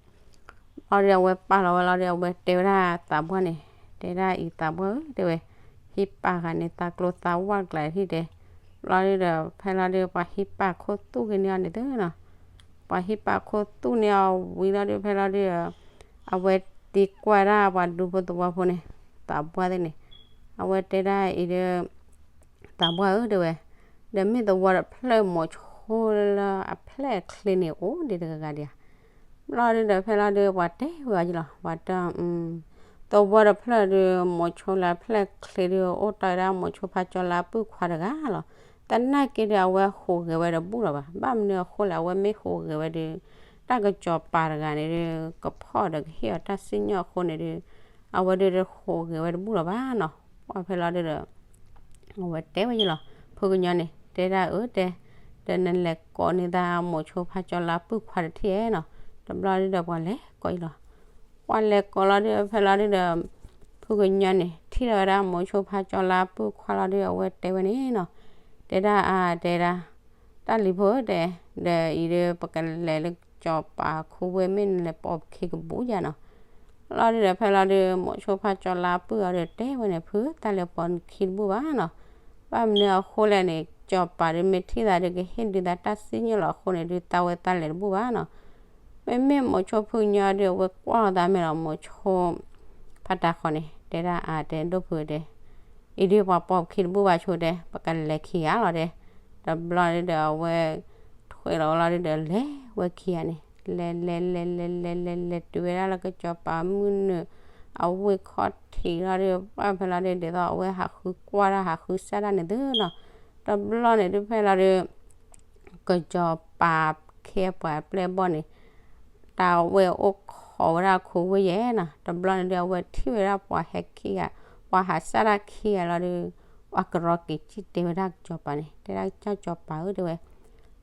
ဘျီဒီးအဝဲပာ်လီၤဝဲလီၤဒီး အဝဲတဲဝဲဒၣ်သးပှၢ်န့ၣ်, တဲဒၣ်အံၤသးပှၢ်ဧၢ တဲဝဲ, ဟံးပာ်ဃာ်န့ၢ်သးကျိသးဝၣ်ကျါဟံၣ်တဲ, ဘျီဒီး ဖဲလီၤဒီး ပှၤဟံးပာ်ခိၣ်သူၣ်က့ၤန့ၢ်အီၤန့ၣ်သ့နီၤ. ပှၤဟံးပာ်ခိၣ်သူၣ်န့ၢ်အီၤဝံၤလီၤဒီး ဖဲလီၤဒီး အဝဲသံကွၢ်ဒၣ်ပှၤဒူဖိသဝီဖိန့ၣ်, သးပှၢ်သ့ၣ်န့ၣ်, အဝဲတဲဒၣ်အံၤဒီး သးပှၢ်ဧၢ တဲဝဲ, ဒီးမ့ၢ်သဝီတဖျၢၣ်မိၤဆိလၢအဖျဲၣ်အချ့န့ၣ် အိၣ်ဒံးတဂၤဂၤဒံးဧါ. ဘျီဒုဒီး ဖဲလီၤဒု ပှၤတဲဝဲအီၤယလီၤ, ပှၤတဲ, သဝီတဖျၢၣ်ဒု မိၤဆိလၢအဖျဲၣ်ချ့ဒု အိၣ်တ့ၢ်ဝဲဒၣ်မိၤဆိဖါကၠီလါပုၢ်ခွါတဂၤလီၤ. သနာ်က့ဒု အဝဲဟူးဂဲၤဝဲတဘူၣ်လီၤဘၣ်. ဘၣ်မနုၤအဃိလဲၣ်, အဝဲမ့ၢ်ဟူးဂဲၤဝဲဒု တၢ်ကစီၤပၤတဂၤန့ၣ်ဒု ကဖီၣ်ဒီးကဟ့ၣ်အီၤတၢ်စံၣ်ညီၣ်အဃိန့ၣ်ဒု အဝဲဒုတဟူးဂဲၤဝဲတဘူၣ်လီၤဘၣ်နီၤ. ပှၤဖဲလီၤဒုဒီး အဝဲတဲဝဲယလီၤ, ဖုကညီန့ၣ် တဲဒၣ်အၢတဲ, ဒီးနလဲၤကိးန့ၢ်သးမိၤဆိဖါကၠီလါပုၢ်ခွါတထံၣ်ဧါနီၤ. တဘျီဒုဒီး ပှၤလဲၤကိးယလီၤ. ပှၤလဲၤကိးလီၤဒု ဖဲလီၤဒုဒီး ဖုကညီန့ၣ် ထံၣ်ထီၣ်ဝဲဒၣ်မိၤဆိဖါကၠီလါပုၢ်ခွါလီၤဒု အဝဲတဲဝဲန့ၣ်နီၤ, တဲဒၣ်အါတဲဒၣ်, တၢ်လံၤဖိဧၢတဲ, ဒီးအံၤဒု ပကလဲၤလၢကစီၤပၤခူဝ့ၢ် မ့ၢ်နလဲၤပိာ်ပခံကဘူးယၤနီၤ. လီၤဒုဒီး ဖဲလီၤဒု မိၤဆိဖါကၠီလါပုၢ်အီၤဒီးတဲဝဲန့ၣ်, ဖု တၢ်လဲၤပိာ်နခံတဘူၣ်ဘၣ်နီၤ. ဘၣ်မနုၤအဃိလဲၣ်န့ၣ် ကစီၤပၤဒုမ့ၢ်ထံၣ်သးဒု ကဟ့ၣ်ဒုးသးတၢ်စံၣ်ညီၣ်လီၤအဃိန့ၣ်ဒု သးဝဲသးလဲၤတဘူၣ်ဘၣ်နီၤ. မ့မ့ၢ်မိၤဆိဖုကညီဒု အဝဲကွၢ်လီၤသးမဲာ်လီၤ မိၤဆိဖါတၤဃီန့ၣ် တဲဒၣ်အါတဲ ဒိၣ်ဖုတဲ, အံၤဒု ပှၤပိာ်ပခံတဘူၣ်ဘၣ်ဆိတဲ, ပကလဲၤခံဂၤလီၤတဲ. တဘျီဒုဒီး အဝဲထွဲလီၤဝဲလီၤဒုဒီး လဲၤဝဲခံဂၤန့ၣ်, လဲၤလဲၤလဲၤလဲၤလဲၤလဲၤလဲၤတုၤဝဲဒၣ်လၢ ကစီၤပၤမုၢ်နုာ်အဝ့ၢ်ခီၣ်ထံးလီၤဒု, ပှၤဖဲလီၤဒု ဒ်သိးအဝဲဟးဃုကွၢ်တၢ် ဟးဃုစၢ်တၢ်န့ၣ်သ့နီၤ. တဘျီန့ၣ်ဒု ဖဲလီၤဒု ကစီၤပၤခ့ပှၤပျဲၢ်ဘီၣ်န့ၣ် တၢ်ဝဲအိၣ်ခိးဝဲဒၣ်ခူဝ့ၢ်ယဲနီၤ. တဘျီန့ၣ်ဒု အဝဲထံၣ်ဝဲဒၣ်ပှၤဟဲခံဂၤ, ပှၤဟးစၢ်တၢ်ခံဂၤလီၤဒု, ပှၤကရီက့ၤစံၣ်တဲဝဲဒၣ်ကစီၤပၤန့ၣ်, တဲဒၣ်ကစီၤပၤဧၢ တဲဝဲ,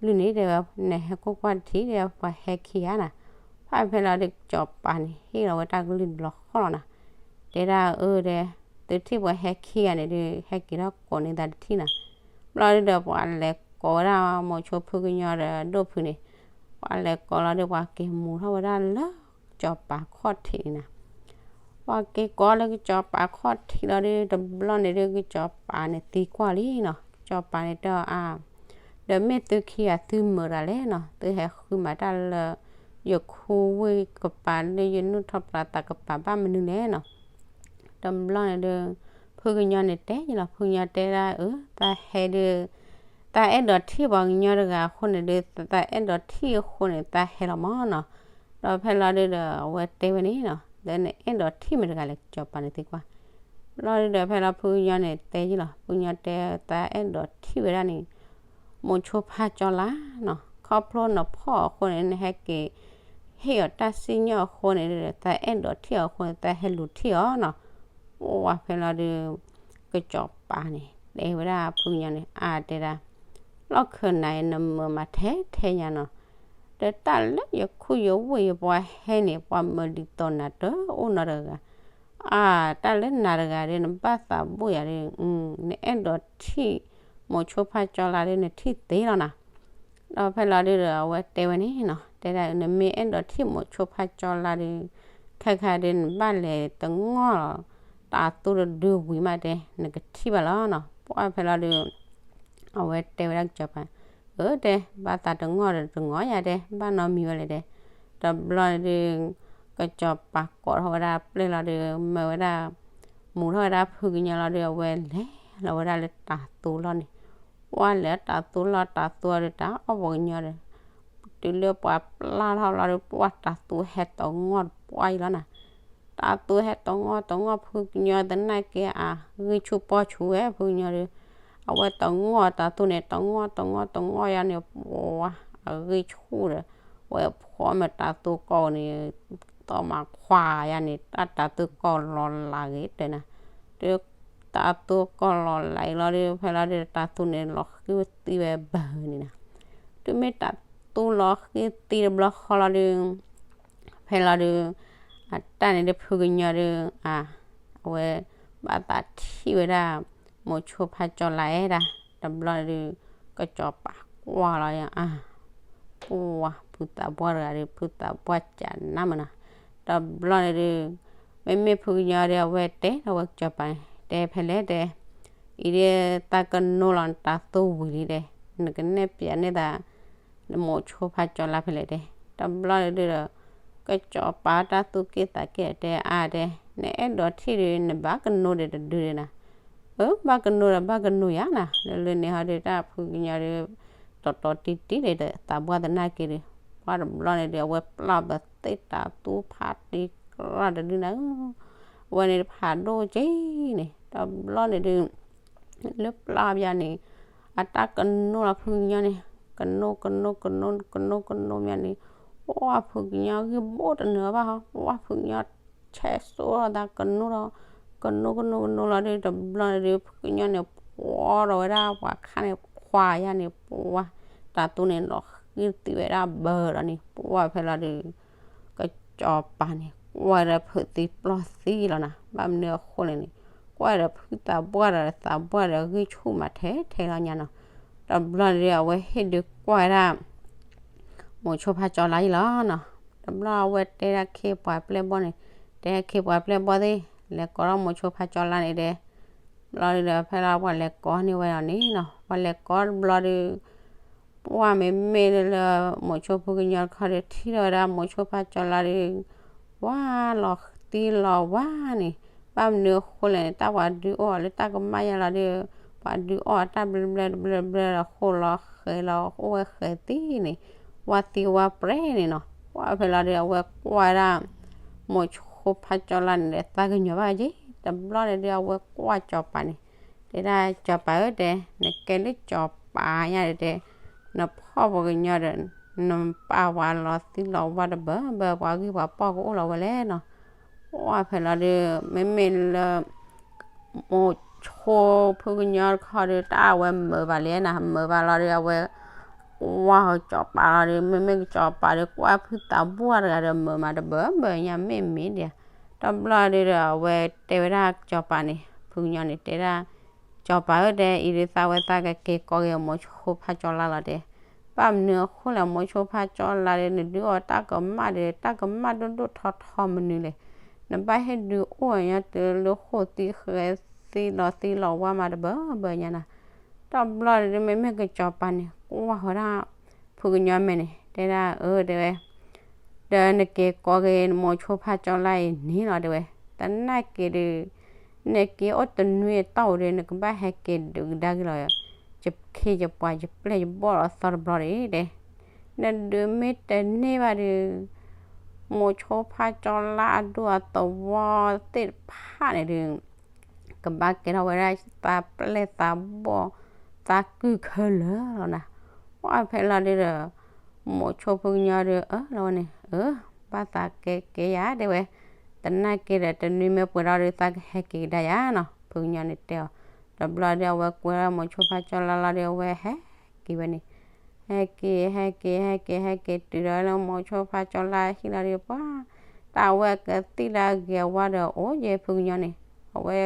လုၢ်န့ၣ်တဲဝဲ, နဟဲကိၢ်ကွၢ်တထံၣ်ဒီး ပှၤဟဲခံဂၤနီၤ. ပှၤဖဲလီၤဒု ကစီၤပၤန့ၣ် ဟ့ၣ်လီၤဝဲတၢ်ကလုၢ်တဘျီဃီလီၤနီၤ. တဲဒၣ်အၢတဲ, သုထံၣ်ပှၤဟဲခံဂၤန့ၣ်ဒု ဟဲက့ၤထီၣ်ကိးန့ၢ်သးတထံၣ်နီၤ. ဘျီဒုဒီး ပှၤလဲၤကိးဝဲဒၣ်မိၤဆိဖုကညီဒီး ဒိၣ်ဖုန့ၣ်, ပှၤလဲၤကိးလီၤဒု ပှၤက့ၤမူၤထီၣ်ဝဲဒၣ်လၢ ကစီၤပၤခီၣ်ထံးန့ၣ်နီၤ. ပှၤက့ၤကိးလၢကစီၤပၤခီၣ်ထံးလီၤဒု တဘျီန့ၣ်ဒု ကစီၤပၤန့ၣ်သံကွၢ်လံနီၤ. ကစီၤပၤန့ၣ်တဲအီၤအါ, ဒီးမ့ၢ်သုခံဂၤသုမုာ်တၢ်လဲၣ်နီၤ, သုဟဲဃုမၤတၢ်လၢ ယခူဝ့ၢ်ကပၤလၢယနုာ်ထီၣ်ပျးသးကပၤဘၣ်မနုၤလဲၣ်နီၤ. တဘျီန့ၣ်ဒု ဖုကညီန့ၣ်တဲယလီၤ, ဖုကညီတဲဒၣ်အၢ သးဟဲဒု သးအဲၣ်ဒိးထံၣ်ပှၤကညီတဂၤအဃိန့ၣ်ဒု သးအဲၣ်ဒိးထံၣ်အဃိန့ၣ် သးဟဲလီၤမၢ်နီၤ. ဒီးဖဲလီၤဒုဒီး အဝဲတဲဝဲန့ၣ်နီၤ, ဒီးနအဲၣ်ဒိးထံၣ်မတၤတဂၤလဲၣ် ကစီၤပၤန့ၣ်သံကွၢ်. ဘျီဒုဒီး ဖဲလီၤဖုကညီန့ၣ်တဲယလီၤ, ဖုကညီတဲ သးအဲၣ်ဒိးထံၣ်ဝဲဒၣ်န့ၣ် မိၤဆိဖါကၠီလါနီၤ, ခီဖျိနဖီၣ်အဃိန့ၣ် နဟဲက့ၤ ဟ့ၣ်အီၤတၢ်စံၣ်ညီၣ်အဃိန့ၣ် သးအဲၣ်ဒိးထံၣ်အီၤအဃိန့ၣ် သးဟဲလူၤထံၣ်အီၤနီၤ. ပှၤဖဲလီၤဒု ကစီၤပၤန့ၣ် တဲဝဲဒၣ်ဖုကညီန့ၣ် အါတဲဒၣ်, လီၢ်ခၢၣ်နၤအံၤ နမုာ်မးထဲထဲညါနီၤ, ဒီးတၢ်လၢယခူယဝ့ၢ်ယပှၤဟဲန့ၣ် ပှၤမုာ်ဒ်သိးနၤတအိၣ်နီတဂၤ, အါ တၢ်လၢနၤတဂၤဒီး နဘၣ်သးဘိၣ်ယၤဒီး နအဲၣ်ဒိးထံၣ်မိၤဆိဖါကၠီလါဒီး နထံၣ်သ့လီၤနၤ. ဒီးဖဲလီၤဒုဒီး အဝဲတဲဝဲန့ၣ်နီၤ, တဲဒၣ် နမ့ၢ်အဲၣ်ဒိးထံၣ်မိၤဆိဖါကၠီလါဒီး ခဲခါဒီး နဘၣ်လဲၤတငီၢ်လီၤ တၤသူတဒုဝံၤမးတဲ နကထံၣ်ဘၣ်လီၤနီၤ. ပှၤဖဲလီၤဒု အဝဲတဲဝဲဒၣ်ကစီၤပၤ, အၢ တဲ ဘၣ်သးတငီၢ်ဒီးတငီၢ်ယၤတဲ ဘၣ်နီတမံၤဝဲလဲၣ်တဲ. တဘျီဒု ကစီၤပၤကိးထီၣ်ဝဲဒၣ်ပျဲၢ်လီၤဒု မၢဝဲဒၣ် မူၤထီၣ်ဝဲဒၣ်ဖုကညီလီၤဒု အဝဲလဲၤလီၤဝဲဒၣ်လၢတၤသူလီၢ်န့ၣ်, ပှၤလဲၤတၤသူလီၢ် တၤသူအီၤဒီး တၢ်အီၣ်ပှၤကညီဒီး တုၤလၢပှၤပျၢ်ထီၣ်လီၤဒီး ပှၤတၤသူဟဲတငီၢ်တပှၢ်အံၤလီၤနၤ. တၤသူဟဲတငီၢ်တငီၢ် ဖုကညီသနာ်က့ အဂံၢ်ဆူၣ်ပီၢ်ဆူၣ်ဝဲ ဖုကညီဒီး အဝဲတငီၢ်တၤသူန့ၣ် တငီၢ်တငီၢ်တငီၢ်ယါန့ၣ် ပှၤအဂံၢ်ဆူၣ်ဒီး ဝဲဖီမ့ၢ်တၤသူကီၢ်န့ၣ် သီမးခွါယါန့ၣ် တၢ်တၤသူကီၢ်လီၤလးဂ့ၤတဲနၤ. တုၤတၤသူကီၢ်လီၤလးအံၤလီၤဒီး ဖဲလီၤဒီး တၤသူန့ၣ်လီၤဃံၤသံဝဲဘၢန့ၣ်နၤ. တုၤမ့ၢ်တၤသူလီၤဃံၤသံတဘျီဃီလီၤဒီး ဖဲလီၤဒုး အတၢ်န့ၣ်ဒုး ဖုကညီဒုး အ အဝဲ ဘၣ်သးထံၣ်ဝဲဒၣ် မိၤဆိဖါကၠီလါအဲၣ်ဒၣ် တဘျီဒုး ကစီၤပၤကွၢ်လီၤယါ အါ ပှၤဖုသးပှၢ်တဂၤဒီး ဖုသးပှၢ်ကနၣ်မးနီၤ. တဘျီန့ၣ်ဒုး မ့မ့ၢ်ဖုကညီဒီး အဝဲတဲဒီးဝဲစီၤပၤန့ၣ် တဲဖဲလဲၣ်တဲ အံၤဒ်သးကနိလီၤနတၢ်သူၣ်ဝံၤလံတဲ, နကနဲၣ်ပျးန့ၢ်သး နမိၤဆိဖါကၠီလါဖဲလဲၣ်တဲ. တဘျီန့ၣ်ဒုးဒီး ကစီၤပၤတၢ်သူၣ်က့ၣ်သးက့ၣ်တဲအါတဲ, နအဲၣ်ဒိးထံၣ်ဒီး နဘၣ်ကနိဒီးတဒုဒဲးနၤ. အၢ ဘၣ်ကနိဒီးဘၣ်ကနိယါနၤ, လၢလၢန့ၣ်ဟီဒီး တၢ်ဖုကညီဒီး တီတီတံၢ်တံၢ်ဒီး သးပှၢ်သနာ်က့ဒီး ပှၢ်တဘျီန့ၣ်ဒီး အဝဲပျၢ်ဘၣ်သ့ၣ်တၢ်သူၣ်ဖးတံၢ်ကြၢ်တဒုနၤ, အဝဲန့ၣ်ဖးဒိၣ်က့န့ၣ် တဘျီန့ၣ်ဒုး လၢပျၢ်ဘၣ်န့ၣ် အတၢ်ကနိလီၤဖုကညီန့ၣ် ကနိကနိကနိကနိကနိမ့ၢ်န့ၣ် ပှၢ်ဖုကညီဂံၢ်ဘိၣ်တနၢၤဘၣ်ဟီ, ပှၢ်ဖုကညီဆဲးစိသးကနိဒီး ကနိကနိကနိလီၤဒီး တဘျီန့ၣ်ဒီး ဖုကညီန့ၣ် ပှီၢ်ဒီးဝဲဒၣ်ပှၤခါန့ၣ် ခွါယါန့ၣ် ပှၢ်တၢ်သူန့ၣ် လီၤဃံသံဝဲဒၣ်ဘၢဒီးန့ၣ် ပှၢ်ဖဲလီၤဒီး ကစီၤပၤန့ၣ် ကွၢ်ဒီးဖုးသံပျီၢ်သံလီၤနၤ, ဘၣ်မနုၤအဃိလဲၣ်န့ၣ် ကွၢ်ဒီးဖုသးပှၢ်ဒီးသးပှၢ်ဒီးဂံၢ်ဆူၣ်မးထဲထဲလီၤညါနီၤ. တဘျီန့ၣ်ဒီး အဝဲဟ့ၣ်ဒုးကွၢ်ဝဲဒၣ် မိၤဆိဖါကၠီလါအံၤလီၤနီၤ. တဘျီအဝဲတဲဒၣ်ခ့ပှၤပျဲၢ်ဘီၣ်န့ၣ်, တဲခ့ပှၤပျဲၢ်ဘီၣ်သ့ၣ် လဲၤကိးထီၣ်မိၤဆိဖါကၠီလါန့ၣ်ဒီး ဘျီဒုးဒီး ဖဲလီၤပှၤလဲၤကိးန့ၢ်ဝဲဒီးန့ၣ်နီၤ, ပှၤလဲၤကိးတဘျီဒီး ပှၢ်မ့မ့ၢ်လၢ မိၤဆိဖုကညီတခီဒီး ထံၣ်ထီၣ်ဝဲဒၣ်မိၤဆိဖါကၠီလါဒီး ပှၢ်လီၤသံလီၤဝါန့ၣ်, ဘၣ်မနုၤအဃိလဲၣ်န့ၣ် တၢ်ပှၤဒုးအိၣ်အီၤလၢတၢ်ကမၣ်ယါလီၤဒီး ပှၤဒုးအီၣ်အတၢ်ဘျၢဘျၢတဘျၢဘျၢဒီး ဃိလီၤဃဲၤလီၤအိၣ်ဝဲဃဲၤသံန့ၣ်, ဝါသံဝါပြဲန့ၣ်နီၤ. ပှၢ်ဖဲလီၤဒီး အဝဲကွၢ်ဝဲဒၣ် မိၤဆိဖါကၠီလါန့ၣ်ဒီး သးကညီၤဘၣ်က့ၤ, တဘျီန့ၣ်ဒီး အဝဲကွၢ်စီၤပၤန့ၣ် တဲဒၣ်စီၤပၤဧၢတဲ, နကဲလၢစီၤပၤညါဒီးတဲ, နဖီၣ်ပှၤကညီဒီး နပာ်ပှၤလီၤသံလီၤဝါတဘၢဘၢ ပှၤဂံၢ်ပှၤဘီၣ်ကအိၣ်လီၤဝဲလဲၣ်နီၤ. ပှၢ်ဖဲလီၤဒီး မ့မ့ၢ်လၢ မိၤဆိဖုကညီတခီဒီး တၢ်အဝဲမုာ်ဘၣ်လံနၤ, မုာ်ဘၣ်လီၤဒီး အဝဲကွၢ်စီၤပၤလီၤဒီး မ့မ့ၢ်ကစီၤပၤဒီး ကွၢ်ဖုသးပှၢ်တဂၤဒီး မုာ်မးတဘၢဘၢညါ မ့ၢ်မ့ၢ်ဒံးဧါ. တဘျီဒီး အဝဲတဲဝဲဒၣ်စီၤပၤန့ၣ် ဖုကညီန့ၣ်တဲဒၣ် စီၤပၤဧၢတဲ, အံၤဒုးသးဝဲသးကက့ၤကိးက့ၤမိၤဆိဖါကၠီလါလီၤတဲ, ဘၣ်မနုၤအဃိလဲၣ် မိၤဆိဖါကၠီလါဒီး နဒုးအီၣ်တၢ်ကမၣ်ဒီး တၢ်ကမၣ်ဒိၣ်ဒိၣ်ထီထီမနုၤလဲၣ်, နဘၣ်ဟ့ၣ်ဒုးအိၣ်ညါတုၤလၢဃိာ်သံဃဲသံလီၤသံလီၤဝါမးတဘၢဘၢညါနၤ. တဘျီဒီး မ့မ့ၢ်ကစီၤပၤန့ၣ် ကွၢ်ဝဲဒၣ် ဖုကညီမဲာ်န့ၣ် တဲဒၣ်အၢတဲဝဲ ဒီးနက့ၤကိးက့ၤမိၤဆိဖါကၠီလါအံၤန့ၣ်လီၤတဲဝဲ, သနာ်က့ဒီး နက့ၤအိၣ်တနွံအတီၢ်ဧိၤဒီး နကဘၣ်ဟဲက့ၤဒုးကဒါက့ၤလီၤ ယခ့ယပှၤယပျဲၢ်ယဘီၣ်လီၤသီတဘျီဒီး တဲ, နဒုးမ့ၢ်တန့ၢ်ဘၣ်ဒီး မိၤဆိဖါကၠီလါအဒိၣ်အသဝီသ့ၣ်တဖၣ်န့ၣ်ဒီး ကဘၣ်ကဲထီၣ်ဝဲဒၣ်သးပျဲၢ်သးဘီၣ် သးကုၢ်ခဲလၢာ်လီၤနၤ. ပှၢ်ဖဲလီၤဒုးဒီး မိၤဆိဖုကညီဒီး အၢ လီၤဝဲန့ၣ် အၢ ဘၣ်သးကဲကဲယၤတဲဝဲ, သနာ်က့ဒီး တနွံမ့ၢ်ပှဲၤထီၣ်ဒီး သးကဟဲက့ၤကဒါယၤနီၤ ဖုကညီန့ၣ်တဲအီၤ. တဘျီဒီး အဝဲကွဲထီၣ်မိၤဆိဖါကၠီလါလီၤဒီး အဝဲဟဲက့ၤဝဲန့ၣ် ဟဲက့ၤဟဲက့ၤဟဲက့ၤဟဲက့ၤဟဲက့ၤတုၤဒီးလၢမိၤဆိဖါကၠီလါဟံၣ်လီၤဒီး ပှၤ တၢ်အဝဲကသံၣ်လၢအဂ့ၤအဝါဒီးအိၣ်ယဲၢ်ဖုကညီန့ၣ် အဝဲ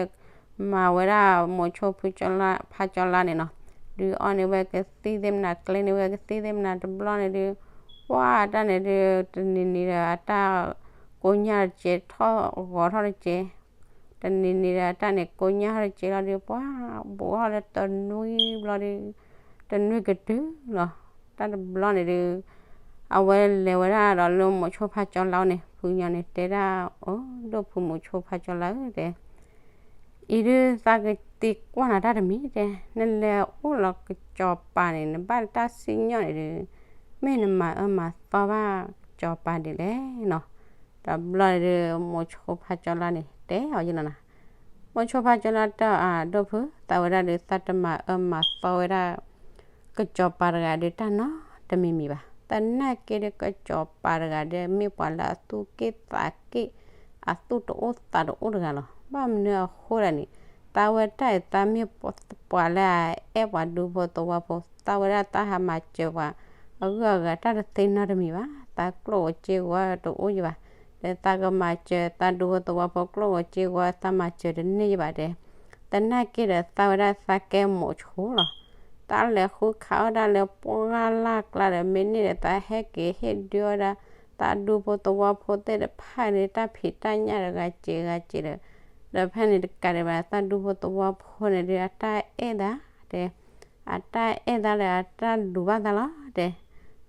မၤဝဲဒၣ်မိၤဆိဖုကၠီလါ ဖါကၠီလါန့ၣ်နီၤ, ဒုးအီၣ်န့ၢ်ဝဲကသံၣ်သ့ၣ်မနၤ ကျဲန့ၢ်ဝဲကသံၣ်သ့ၣ်မနၤတဘျီန့ၣ်ဒီး ပှၤတၢ်န့ၣ်ဒီး တနံၤနံၤဒီး အတၢ်ကိညၢ်တကဲ ထီၣ်ဂီၤထီၣ်တကဲ တနံၤနံၤဒီး တၢ်န့ၣ်ကိညၢ်ထီၣ်တကဲလီၤဒီး ပှၤဘူးထီၣ်လၢတနွံဘျီဒီး တနွံကတုၤလီၤ. တၢ်တဘျီန့ၣ်ဒီး အဝဲလဲၤဝဲဒၣ်ဒီးလၢမိၤဆိဖါကၠီလါန့ၣ် ဖုကညီန့ၣ်တဲဒၣ် အိၣ် ဒိၣ်ဖုမိၤဆိဖါကၠီလါဧၢ တဲ အံၤဒုးသးကသံကွၢ်နၤတၢ်တမံၤတဲ, နလဲၤအိၣ်လီၤကစီၤပၤန့ၣ် နဘၣ်တၢ်စံၣ်ညီၣ်န့ၣ်ဒီး မ့ၢ်နမၤအၢမၤသီဘၣ်ကစီၤပၤဒ်လဲၣ်နီၤ. တဘျီဒီး မိၤဆိဖါကၠီလါန့ၣ် တဲအီၤယဲၢ်လီၤနၤ. မိၤဆိဖါကၠီလါတဲအီၤ အၢ ဒိၣ်ဖု သးဝဲဒၣ်ဒီး သးတမၤအၢမၤသီဝဲဒၣ် ကစီၤပၤတဂၤဒီးတၢ်နီတမံၤမံၤဘၣ်. သနာ်က့ဒီး ကစီၤပၤတဂၤဒီး မ့ၢ်ပှၤလၢအသူၣ်က့ၣ်သးက့ၣ် အသူၣ်တအိၣ်သးတအိၣ်တဂၤလီၤ. ဘၣ်မနုၤအဃိလဲၣ်န့ၣ် သးဝဲတၢ်အံၤ သးမ့ၢ်ပှၤလၢအအဲၣ်ပှၤဒူဖိသဝီဖိ, သးဝဲဒၣ်တၢ်ဟးမၤစၢၤပှၤ အဂုၤအဂၤတၢ်တသ့နီတမံၤဘၣ်. သးကျိၣ်ဧိၤစ့ဧိၤတအိၣ်ယံၤဘၣ်. ဒီးသးကမၤစၢၤသးဒူဖိသဝီဖိကျိၣ်ဧိၤစ့ဧိၤ သးမၤစၢၤတန့ၢ်ယံၤဘၣ်တဲ. သနာ်က့ဒီး သးဝဲဒၣ်သးကဲမိၤဆိလီၤ. တၢ်လဲၤဃုခးအီၣ်ဒၣ်လၢပှၢ်လၢ်ကျါဒီး မ့ၢ်န့ၢ်ဒီးသးဟဲက့ၤဟ့ၣ်ဒုးအီၣ်ဒၣ် သးဒူဖိသဝီဖိသ့ၣ်တဖၣ်န့ၣ် တၢ်ဖံးတၢ်ညၣ်တဂၤစဲးဂၤစဲးဒီး ဒီးဖဲန့ၣ်တကးဒံးဘၣ် သးဒူဖိသဝီဖိန့ၣ်ဒုး အတၢ်အဲၣ်သးတဲ အတၢ်အဲၣ်သးလၢအတၢ်ဒူးဘၣ်သးလီၤတဲ.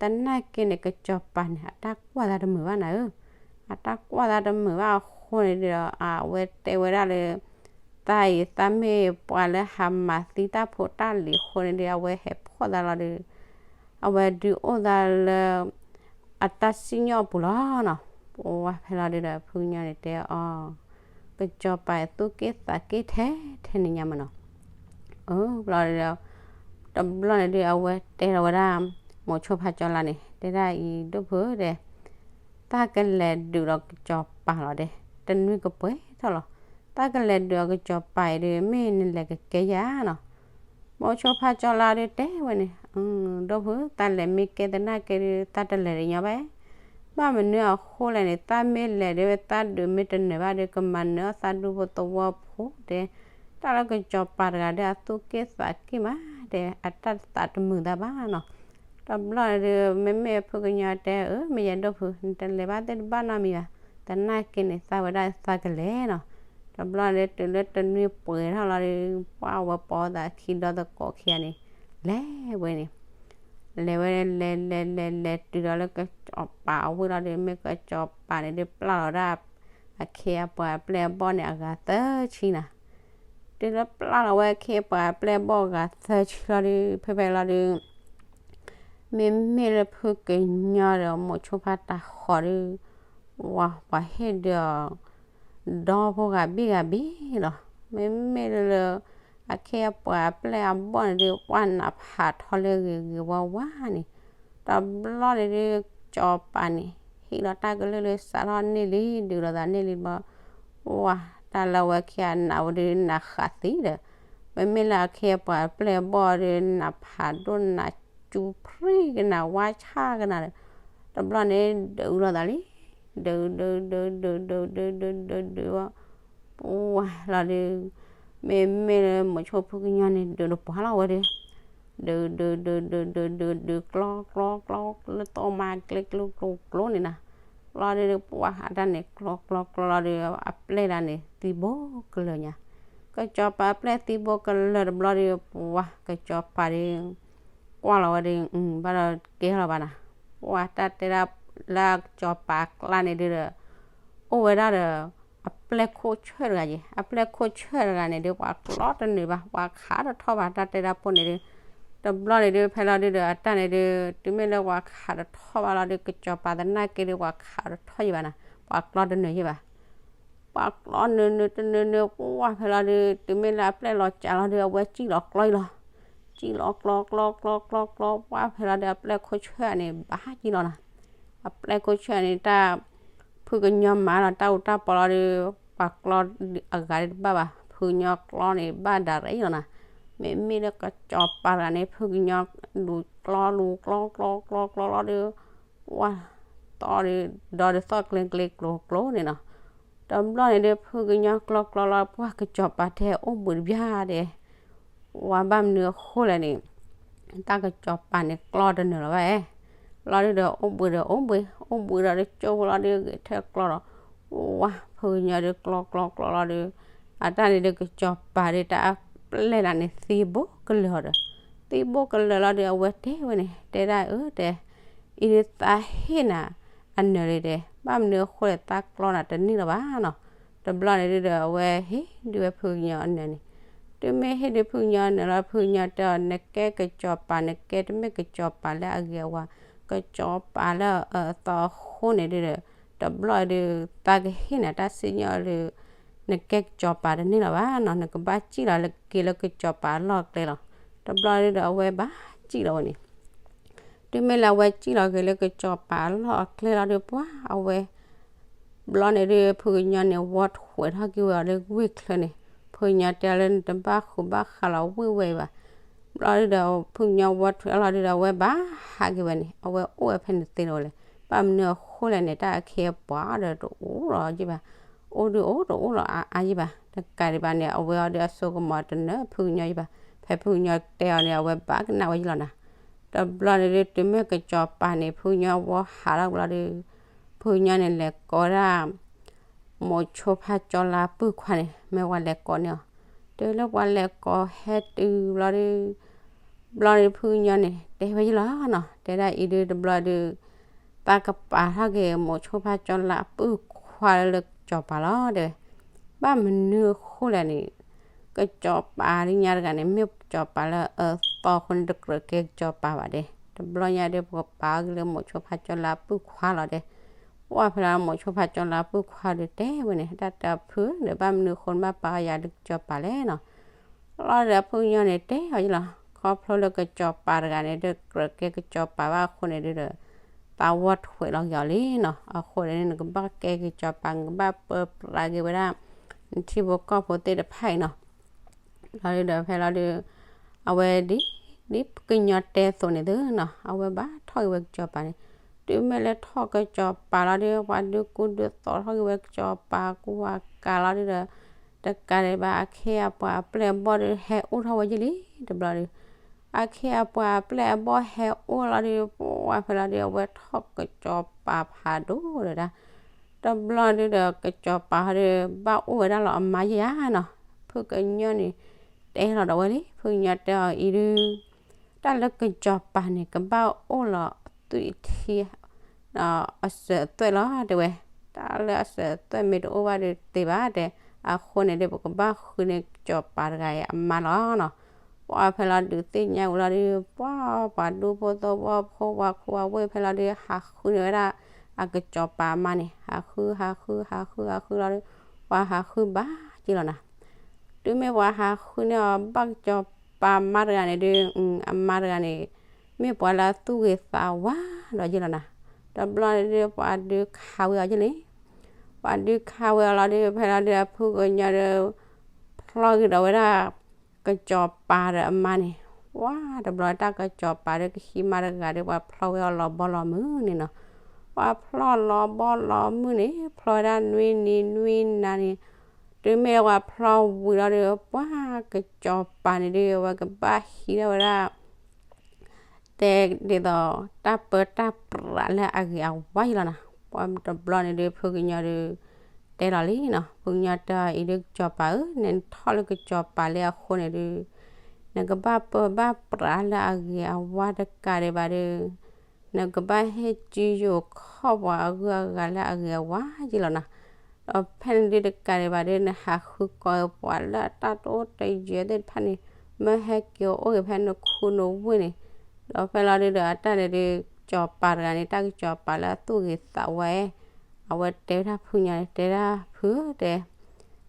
သနာ်က့န့ၣ် ကစီၤပၤန့ၣ် အတၢ်ကွၢ်သးတမုာ်ဘၣ်နၤဧၢ, အတၢ်ကွၢ်သးတမုာ်ဘၣ်အဃိန့ၣ်ဒီး အဝဲတဲဝဲဒၣ်လၢ သးအံၤသးမ့ၢ်ပှၤလၢဟးမၤသံတၢ်ဖိတၢ်လံၤအဃိန့ၣ်ဒီး အဝဲဟဲဖီၣ်သးလီၤဒီး အဝဲဒုးအိၣ်သးလၢ အတၢ်စံၣ်ညီၣ်အပူၤလီၤနီၤ. ပဝဲဖဲလီၤဒုးဒီး ဖုကညီန့ၣ်တဲအီၤ, ကစီၤပၤအသူၣ်က့ၣ်သးက့ၣ်ထဲထဲန့ၣ်ညါမးနီၤ. အၢ ဘျီဒီး တဘျီန့ၣ်ဒုး အဝဲတဲထီၣ်ဝဲဒၣ် မိၤဆိဖးကၠီလါန့ၣ် တဲဒၣ်အံၤ ဒိၣ်ဖုဧၢတဲ သးကလဲၤဒုးဒီးကစီၤပၤလီၤတဲ, တနွံကပှဲၤထီၣ်လီၤ. သးကလဲၤဒုးဒီးကစီၤပၤအံၤဒီး မ့ၢ်နလဲၤကကဲယၤနီၤ. မိၤဆိဖးကၠီလါဒီးတဲဝဲန့ၣ်, ဒိၣ်ဖု သးလဲၤမ့ၢ်ကဲသနာ်က့ဒီး သးတလဲၤတညီဘၣ်. ဘၣ်မနုၤအဃိလဲၣ်န့ၣ် သးမ့ၢ်လဲၤဒီး သးဒုးမ့ၢ်တနၢၤဘၣ်ဒီး ကမၤနၢၤအီၣ်သးဒူဖိသဝီဖိတဲ, တၢ်လၢကစီၤပၤတဂၤဒီး အသူၣ်က့ၣ်သးက့ၣ်မးတဲ အတၢ်သးတမုာ်သးဘၣ်နီၤ. တဘျီန့ၣ်ဒီး မ့မ့ၢ်ဖုကညီတဲအၢ မ့ၢ်ယဲဒိၣ်ဖု နတလဲၤဘၣ်သ့ၣ်တဘၣ်နီတမံၤဘၣ်. သနာ်က့န့ၣ် သးဝဲဒၣ်သးကလဲၤနီၤ. တဘျီန့ၣ်ဒီး တုၤလၢတနွံပှဲၤထီၣ်လီၤဒီး ပှၢ်ဝဲပီသးခံဒီသကိးခံဂၤန့ၣ် လဲၤဝဲန့ၣ် လဲၤဝဲလဲၤလဲၤလဲၤလဲၤတုၤဒီးလၢကစီၤပၤအဝ့ၢ်လီၤဒီး မ့ၢ်ကစီၤပၤန့ၣ်ဒီးပျၢ်လီၤဒၣ် အခ့အပှၤအပျဲၢ်အဘီၣ်န့ၣ် အဂၤသၢဆံနၤ. တုၤလၢပျၢ်လီၤဝဲအခ့အပှၤအပျဲၢ်အဘီၣ်အဂၤသၢဆံလီၤဒီး ဖဲဖဲလီၤဒီး မ့မ့ၢ်လၢဖုကညီဒီး မိၤဆိဖးတၢ်ဃီဒီး ဝၤပှၤဟ့ၣ်ဒုးအီၤ ဒီဖိဂၤဘ့ၣ်ဂၤဘ့ၣ်လီၤ. မ့မ့ၢ်လၢ အခ့အပှၤအပျဲၢ်အဘီၣ်န့ၣ်ဒီး ပှၢ်နးဖးထီလၢဂ့ၤဂ့ၤဝါဝါန့ၣ်, တဘျီန့ၣ်ဒီး စီၤပၤန့ၣ် ဟ့ၣ်လီၤတၢ်ကလုၢ်လၢစးထီၣ်န့ၢ်လံ ဒုးလိာ်သးန့ၢ်လံဘျီ ဝၤ တၢ်လၢအဝဲခံဂၤနးဝဲဒီးနးဃးသံဒီး မ့မ့ၢ်လၢအခ့အပှၤအပျဲၢ်အဘီၣ်ဒီး နးဖးဒိၣ်နးစူၤဖှံကနၤ ဝါဆၣ်ကနၤဒီး တဘျီန့ၣ် ဒုးလိာ်သးလံ, ဒုးဒုးဒုးဒုးဒုးဒုးဒုးဒုးဒုး ပှၢ်လီၤဒီး မ့မ့ၢ်လၢမိၤဆိဖုကညီန့ၣ် ဒုးတပှၢ်လီၤဝဲဒီး ဒုးဒုးဒုးဒုးဒုးဒုးဒုး ကျီကျီကျီ လၢသီမါကျဲကျိကျိကျိန့ၣ်နၤ, လီၤဒီး ပှၢ်အတၢ်န့ၣ် ကျီကျီကျီလီၤဒီး အပျဲၢ်တၢ်န့ၣ် သံဘိကလၢာ်ညါ, ကစီၤပၤအပျဲၢ်သံဘိကလၢာ်တဘျီဒီး ပှၢ်ကစီၤပၤဒီး ကွၢ်လီၤဝဲဒီး ဘၣ်ဒီးကဲထီၣ်လီၤဘၣ်နၤ, ပှၢ်တၢ်တဲဒၣ်လၢကစီၤပၤအကျါန့ၣ်ဒီး အိၣ်ဝဲဒၣ်ဒီး အပျဲၢ်ခိၣ်ဆၢၣ်တဂၤယဲ, အပျဲၢ်ခိၣ်ဆၢၣ်တဂၤန့ၣ်ဒီး ပှၤကျီတနုာ်ဘၣ် ပှၤခးတထီၣ်ဘၣ် တၢ်တဲဒၣ်ဖိန့ၣ်ဒီး တဘျီန့ၣ်ဒီး ဖဲလီၤဒုးဒီး အတၢ်န့ၣ်ဒီး တုၤမ့ၢ်လၢပှၤခးတထီၣ်ဘၣ်လီၤဒီး ကစီၤပၤသနာ်က့ဒီး ပှၤခးတထီၣ်ယံၤဘၣ်နၤ, ပှၤကျီတနုာ်ယံၤဘၣ် ပှၤကျီနုာ်နုာ်တနုာ်နုာ် ပှၢ်ဖဲလီၤဒီး တုၤမ့ၢ်လၢအပျဲၢ်လီၤကၢ်လီၤဒီး အဝဲစံၣ်လီၤကျီအံၤလီၤ, စံၣ်လီၤကျီကျီကျီကျီကျီ ပှၢ်ဖဲလီၤဒီး အပျဲၢ်ခိၣ်ဆၢၣ်န့ၣ် ဘၣ်ကံလီၤနၤ, အပျဲၢ်ခိၣ်ဆၢၣ်န့ၣ် တၢ် ဖုကညီမၤလီၤတၢ်အူတၢ်ပီလီၤဒီး ပှၤကျီအဂၤဒၣ်တဘၣ်ဘၣ် ဖုကညီကျီန့ၣ် ဘၣ်ဒၣ်ရ့လီၤနၤ, မ့မ့ၢ်လၢကစီၤပၤတဂၤန့ၣ် ဖုကညီလူၤကျီလူၤကျီကျီကျီကျီလီၤဒီး ပှၢ်သီဒီး ဒီးသီၣ်ကျ့ကျ့ကျိၤကျိၤန့ၣ်နီၤ, တဘျီန့ၣ်ဒီး ဖုကညီကျီကျီလီၤ ပှၢ်ကစီၤပၤထဲအိၣ်ဘှံးတဘျီဒီး ပှၢ်ဘၣ်မနုၤအဃိလဲၣ်န့ၣ် တၢ်ကစီၤပၤန့ၣ်ကျီတနုာ်လီၤဘၣ်, လီၤဒုးဒီးအိၣ်ဘှံးဒီးအိၣ်ဘှံး အိၣ်ဘှံးဒီးတကၠိဖိလီၤဒီးဂဲၤထၢၣ်ကျီဒီး ပှၢ်ဖုကညီဒီးကျီကျီကျီလီၤဒီး အတၢ်န့ၣ်ဒီးကစီၤပၤဒီးတၢ်အပျဲၢ်လၢန့ၣ်သံဘိကလၢာ်ဒီး သံဘိကလၢာ်လီၤဒီးအဝဲတဲဝဲန့ၣ် တဲဒၣ်အၢတဲ အံၤဒုးသးဟ့ၣ်နၤအနၢၤလံတဲ ဘၣ်မနုၤအဃိလဲၣ်သးကျီနၤတန့ၢ်လၢၤဘၣ်နီၤ, တဘျီန့ၣ်ဒုးဒီး အဝဲဟ့ၣ်ဒုးဝဲဖုကညီအနၢၤန့ၣ်, တုၤမ့ၢ်ဟ့ၣ်ဒုးဖုကညီအနၢၤလီၤ ဖုကညီတဲအီၤ နကဲကစီၤပၤ နကဲတမ့ၢ်ကစီၤပၤလၢအဂ့ၤအဝါ, ကစီၤပၤလၢအအၢအသီအဃိန့ၣ်ဒုးဒီး တဘျီဒုး သးကဟ့ၣ်နၤတၢ်စံၣ်ညီၣ်လၢ နကဲကစီၤပၤတန့ၢ်လၢၤဘၣ်နီၤ, နကဘၣ်စံၣ်လီၤလၢက့ၤလၢကစီၤပၤအလီၢ်အကျဲလီၤ, တဘျီဒုးဒီးအဝဲဘၣ်စံၣ်လီၤဝဲန့ၣ် တုၤမ့ၢ်လၢအဝဲစံၣ်လီၤက့ၤလၢကစီၤပၤအလီၢ်အကျဲလီၤဒီး ပှၢ်အဝဲ ဘျီန့ၣ်ဒုး ဖုကညီန့ၣ် ဝီထွဲထီၣ်က့ၤဝဲအီၤလၢဝ့ၢ်ချၢန့ၣ်, ဖုကညီတဲအီၤလၢနတဘၣ်ဃုာ်ဘၣ်ဃးလီၤဝ့ၢ်ဝဲအံၤဘၣ်. ဘျီဒုးဒီး ဖုကညီဝီထွဲလီၤဒုးဒီး အဝဲဘၣ်ဟးက့ၤဝဲန့ၣ် အဝဲအိၣ်ဝဲဖဲန့ၣ်သ့လီၤဝဲလဲၣ်, ဘၣ်မနုၤအဃိလဲၣ်န့ၣ် တၢ်အခ့အပှၤဒီးတအိၣ်လီၤယံၤဘၣ်, အိၣ်ဒုးအိၣ်တအိၣ်လီၤအါအါယံၤဘၣ်, တကးဒံးဘၣ်န့ၣ် အဝဲအီၤဒီးအစိကမီၤတနၢၤဖုကညီယံၤဘၣ်, ဖဲ ဖဲဖုကညီတဲအီၤန့ၣ် အဝဲဘၣ်ကနၣ်ဝဲယလီၤနၤ. တဘျီန့ၣ်ဒုး တုၤမ့ၢ်ကစီၤပၤန့ၣ် ဖုကညီဝီဟးထီၣ်ဘျီဒီး ဖုကညီန့ၣ်လဲၤကိးဒၣ် မိၤဆိဖါကၠီလါပုၢ်ခွါန့ၣ် မ့ၢ်ပှၤလဲၤကိးန့ၢ်အီၤ. တုၤလၢပှၤလဲၤကိးဟဲတုၤဘျီဒီး ဘျီဒီးဖုကညီန့ၣ် တဲဝဲယလီၤနီၤ, တဲဒၣ်အံၤဒုးတဘျီဒုး ပၢ်ကပာ်ထီၣ်က့ၤမိၤဆိဖါကၠီလါပုၢ်ခွါလၢကစီၤပၤလီၤ တဲဝဲ. ဘၣ်မနုၤအဃိလဲၣ်န့ၣ် ကစီၤပၤလၢညါတဂၤန့ၣ် မ့ၢ်ကစီၤပၤလၢအသီအဃိန့ၣ် တကြၢးကဲကစီၤပၤဘၣ်ဒဲး. တဘျီညါဒုး ပကပာ်အီၤက့ၤလၢမိၤဆိဖါကၠီလါပုၢ်ခွါလီၤဒဲး. ပှၢ်ဖဲလီၤမိၤဆိဖါကၠီလါပုၢ်ခွါဒုးတဲဝဲန့ၣ် တၢ်တဲအဖုဒီး ဘၣ်မနုၤအဃိန့ၣ် ဘၣ်ပာ်အီၤယၤလၢကစီၤပၤလဲၣ်နီၤ. လီၤဒီးဖုကညီန့ၣ်တဲအီၤယလီၤ, ခီဖျိလၢကစီၤပၤတဂၤန့ၣ် တကြၢးကဲကစီၤပၤဘၣ်အဃိန့ၣ်ဒုးဒီး သးဝီထွဲးလီၤက့ၤအီၤလံနီၤ. အဃိန့ၣ် နကဘၣ်ကဲကစီၤပၤ နကဘၣ်ပၢပြးက့ၤဝဲဒၣ် နထံဖိကီၢ်ဖိသ့ၣ်တဖၣ်အံၤနီၤ. လီၤဒုးဒီးဖဲလီၤဒုး အဝဲဒ် ဒ်ကညီတဲအသိးန့ၣ်သ့နီၤ အဝဲဘၣ်ထီၣ်က့ၤဝဲကစီၤပၤန့ၣ်. တုၤမ့ၢ်လၢထီၣ်ကစီၤပၤလီၤဒီး ပှၤဒုးကူဒုးသိးထီၣ်က့ၤဝဲကစီၤပၤ ကူဝါကၤလီၤဒုးဒီး တကးဒံးဘၣ် အခ့အပှၤအပျဲၢ်အဘီၣ်ဒုး ဟဲအိၣ်ထီၣ်ဝဲယလံ တဘျီဒုး အခ့အပှၤအပျဲၢ်အဘီၣ်ဟဲအိၣ်လီၤဒီး ပှၢ်ဖဲလီၤဒုး အဝဲထီၣ်ကစီၤပၤဖးဒိၣ်ဒီးဒၣ် တဘျီဒုးဒီး ကစီၤပၤဟီဒီး ဘၣ်အိၣ်ဝဲဒၣ်လီၤအမါယဲယါနီၤ. ဖုကညီန့ၣ် တဲလီၤဒီးဝဲလံ, ဖုကညီတဲအီၤအံၤဒုး တၢ်လၢကစီၤပၤန့ၣ် ကဘၣ်အိၣ်လီၤသွံၣ်ထံ အစၢၤအသွဲၣ်လီၤ တဲဝဲ. တၢ်လၢအစၢၤအသွဲၣ်မ့ၢ်တအိၣ်ဘၣ်ဒီးတသ့ဘၣ်တဲ. အဃိန့ၣ်ဒီး ပကဘၣ်ဃုန့ၢ်ကစီၤပၤတဂၤအံၤအမါလီၤနီၤ. ပှၢ်ဖဲလီၤဒုးသ့ၣ်ညါဝံၤလီၤဒီး ပှၢ်ပှၤဒူဖိသဝီဖိ ပှၤခိၣ်ပှၤဝ့ၢ်ဖဲလီၤဒီး ဟးဃုန့ၢ်ဝဲဒၣ် အကစီၤပၤအမါန့ၣ် ဟးဃု ဟးဃု ဟးဃု ဟးဃုလီၤဒီး ပှၤဟးဃုဘၣ်က့ၤလီၤနၤ. တုၤမ့ၢ်ပှၤဟးဃုန့ၢ်အီၤ ဘၣ်ကစီၤပၤမါတဂၤန့ၣ်ဒုး အမါတဂၤန့ၣ် မ့ၢ်ပှၤလၢအသူၣ်ဂ့ၤသးဝါဒီးယ့ၢ်လီၤနၤ. တဘျီန့ၣ်ဒုး ပှၤဒုးခးဝဲအီၤယ့ၢ်လံ. ပှၤဒုးခးဝဲအီၤလီၤဒီး ဖဲလီၤဒုးအဖုကညီဒီး ဖျီကဒီးဝဲဒၣ် ကစီၤပၤဒီးအမါန့ၣ်, ပှၤတဘျီတၢ်ကစီၤပၤဒီးကဟံးမါတဂၤဒီး ပှၤဖျီဝဲအီၤလီၤဘီလီၤမုၢ်န့ၣ်နီၤ. ပှၤဖျီလီၤဘီလီၤမုၢ်န့ၣ် ဖျီဝဲဒၣ်နွံနံၤနွံနၤန့ၣ်, တုၤမ့ၢ်ပှၤဖျီဝံၤလီၤဒီး ပှၤကစီၤပၤန့ၣ်ဒုး အဝဲကဘၣ်ဟံးထီၣ်ဝဲဒၣ် တဲဒ်သိး တၢ်ပၢတၢ်ပြးလၢအဂ့ၤအဝါယ့ၢ်လီၤနၤ. ပှၤတဘျီန့ၣ်ဒုး ဖုကညီဒုး တဲလီၤလံနီၤ, ဖုကညီတဲအီၤအံၤဒုး ကစီၤပၤဧၢ, နထီၣ်လၢကစီၤပၤလၢအဃိန့ၣ်ဒုး နကဘၣ်ပၢဘၣ်ပြးလၢအဂ့ၤအဝါတကးဒံးဘၣ်ဒီး နကဘၣ်ဟ့ၣ်ကူယိၤခီၣ်ပှၤအဂုၤအဂၤလၢအဂ့ၤအဝါယ့ၢ်လီၤနၤ. ဒီးဖဲန့ၣ်ဒုးတကးဒံးဘၣ်ဒီး နဟးဃုကိးပှၤလၢအတၢ်တအိၣ်တယၢၤသ့ၣ်တဖၣ်န့ၣ် မၢဟဲက့ၤအိၣ်ဂ့ၤဖဲနခူနဝ့ၢ်န့ၣ်, ဒီးဖဲလီၤဒုးဒီးအတၢ်န့ၣ်ဒုး ကစီၤပၤတဂၤန့ၣ် တၢ်ကစီၤပၤလၢအသူၣ်ဂ့ၤသးဝါ အဝဲတဲဝဲဒၣ်ဖုကညီန့ၣ် တဲဒၣ်ဖုဧၢတဲ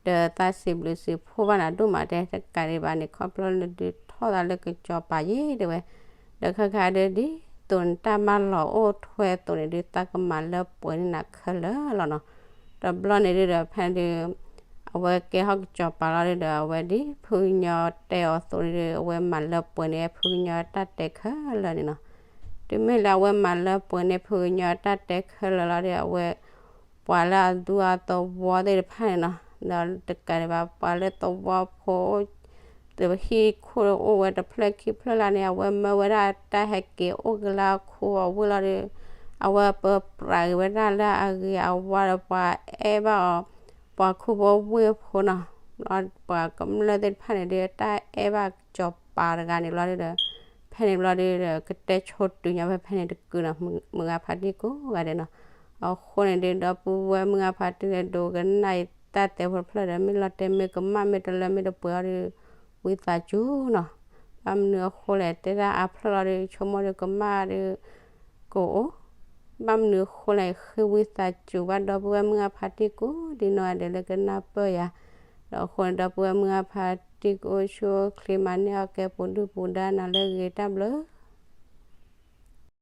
ဒီးသးစံးဘျုးစံးဖှိၣ်ဘၣ်နၤဒိၣ်မးတဲ, တကးဒံးဘၣ်န့ၣ် ခီဖျိလၢနဒုးထီၣ်သးလၢကစီၤပၤယ့ၢ်တဲဝဲ, ဒီးခဲခါဒုးဒ်သိးနတၢ်မၤ လီၤအိၣ်ထွဲအသိးန့ၣ်ဒုး သးကမၤလၢပှဲၤန့ၢ်နၤခဲလၢာ်လီၤနီၤ. တဘျီန့ၣ်ဒုးဒီးဖဲန့ၣ်ဒုး အဝဲကဲထီၣ်ကစီၤပၤလီၤဒုးဒီး အဝဲဒ်ဖုကညီတဲအီၤအသိးန့ၣ်ဒုး အဝဲမၤလၢပှဲၤန့ၢ်ဖုကညီတၢ်တဲခဲလၢာ်န့ၣ်နီၤ. တုၤမ့ၢ်လၢအဝဲမၤလၢပှဲၤန့ၢ်ဖုကညီတၢ်တဲခဲလၢာ်လီၤဒီး အဝဲ ပှၤလၢအသူအသဝီသ့ၣ်တဖၣ်န့ၣ်နီၤ, ဒီးတကးဒံးဘၣ် ပှၤလၢသဝီဖိ ဟံၣ်ခိၣ်အိၣ်ဝဲတဖျၢၣ်ခံဖျၢၣ်လၢ်န့ၣ် အဝဲမၢဝဲဒၣ်တၢ်ဟဲက့ၤအိၣ်ကလၢအခိအဝ့ၢ်လီၤဒီး အဝဲပၢပြးက့ၤဝဲဒၣ်လၢအဂ့ၤအဝါဒီး ပှၤအဲၣ်ဘၣ်အီၤ ပှၤခိၣ်ဖိဝ့ၢ်ဖိနီၤ, ပှၤကမျၢၢ်သ့ၣ်တဖၣ်န့ၣ်ဒုး တၢ်အဲၣ်ဘၣ်ကစီၤပၤတဂၤန့ၣ်ဘျီဒုးဒီး ဖဲန့ၣ်ဘျီဒုးဒီး ကတဲဆိတုၤညီဖဲဖဲန့ၣ်တကုာ်နီၤ, မုၢ်ဂၤဖါတံၢ်ကိးဂၤဒဲးနီၤ. အဃိန့ၣ်ဒုး ဒီပုၢ်ဝဲၢ်မုၢ်ဂၤဖါတံၢ်ဒီးကနၣ်အံၤတၢ်တဲဖိတဖျၢၣ်ဒီး မ့ၢ်လီၤတဲာ်မ့ၢ်ကမၣ်မ့ၢ်တလၢမ့ၢ်တပှဲၤအီၤဒီး ဝံသးစူၤနီၤ. ဘၣ်မနုၤအဃိလဲၣ် တဲဒၣ်အါဖျၢၣ်လီၤဒီး ဆိကမိၣ်ဒီးကမၣ်ဒီး ကအိၣ်, ဘၣ်မနုၤအဃိလဲၣ် ဃ့ဝံသးစူၤဘၣ်ဒီပုၢ်ဝဲၢ်မုၢ်ဂၤဖါတံၢ်ကိးဒ်နီၢ်ဂၤဒဲးလၢကနၢ်ပၢၢ်ယၤ, ဒီးအဃိန့ၣ် ဒီပုၢ်ဝဲၢ်မုၢ်ဂၤဖါတံၢ်ကိးဆူၣ်အိၣ်ချ့မၤန့ၢ်အီၣ်ကဲပူၤဒုၣ်ပူၤဒါနၤလၢအဂ့ၤတၢ်ဘျုး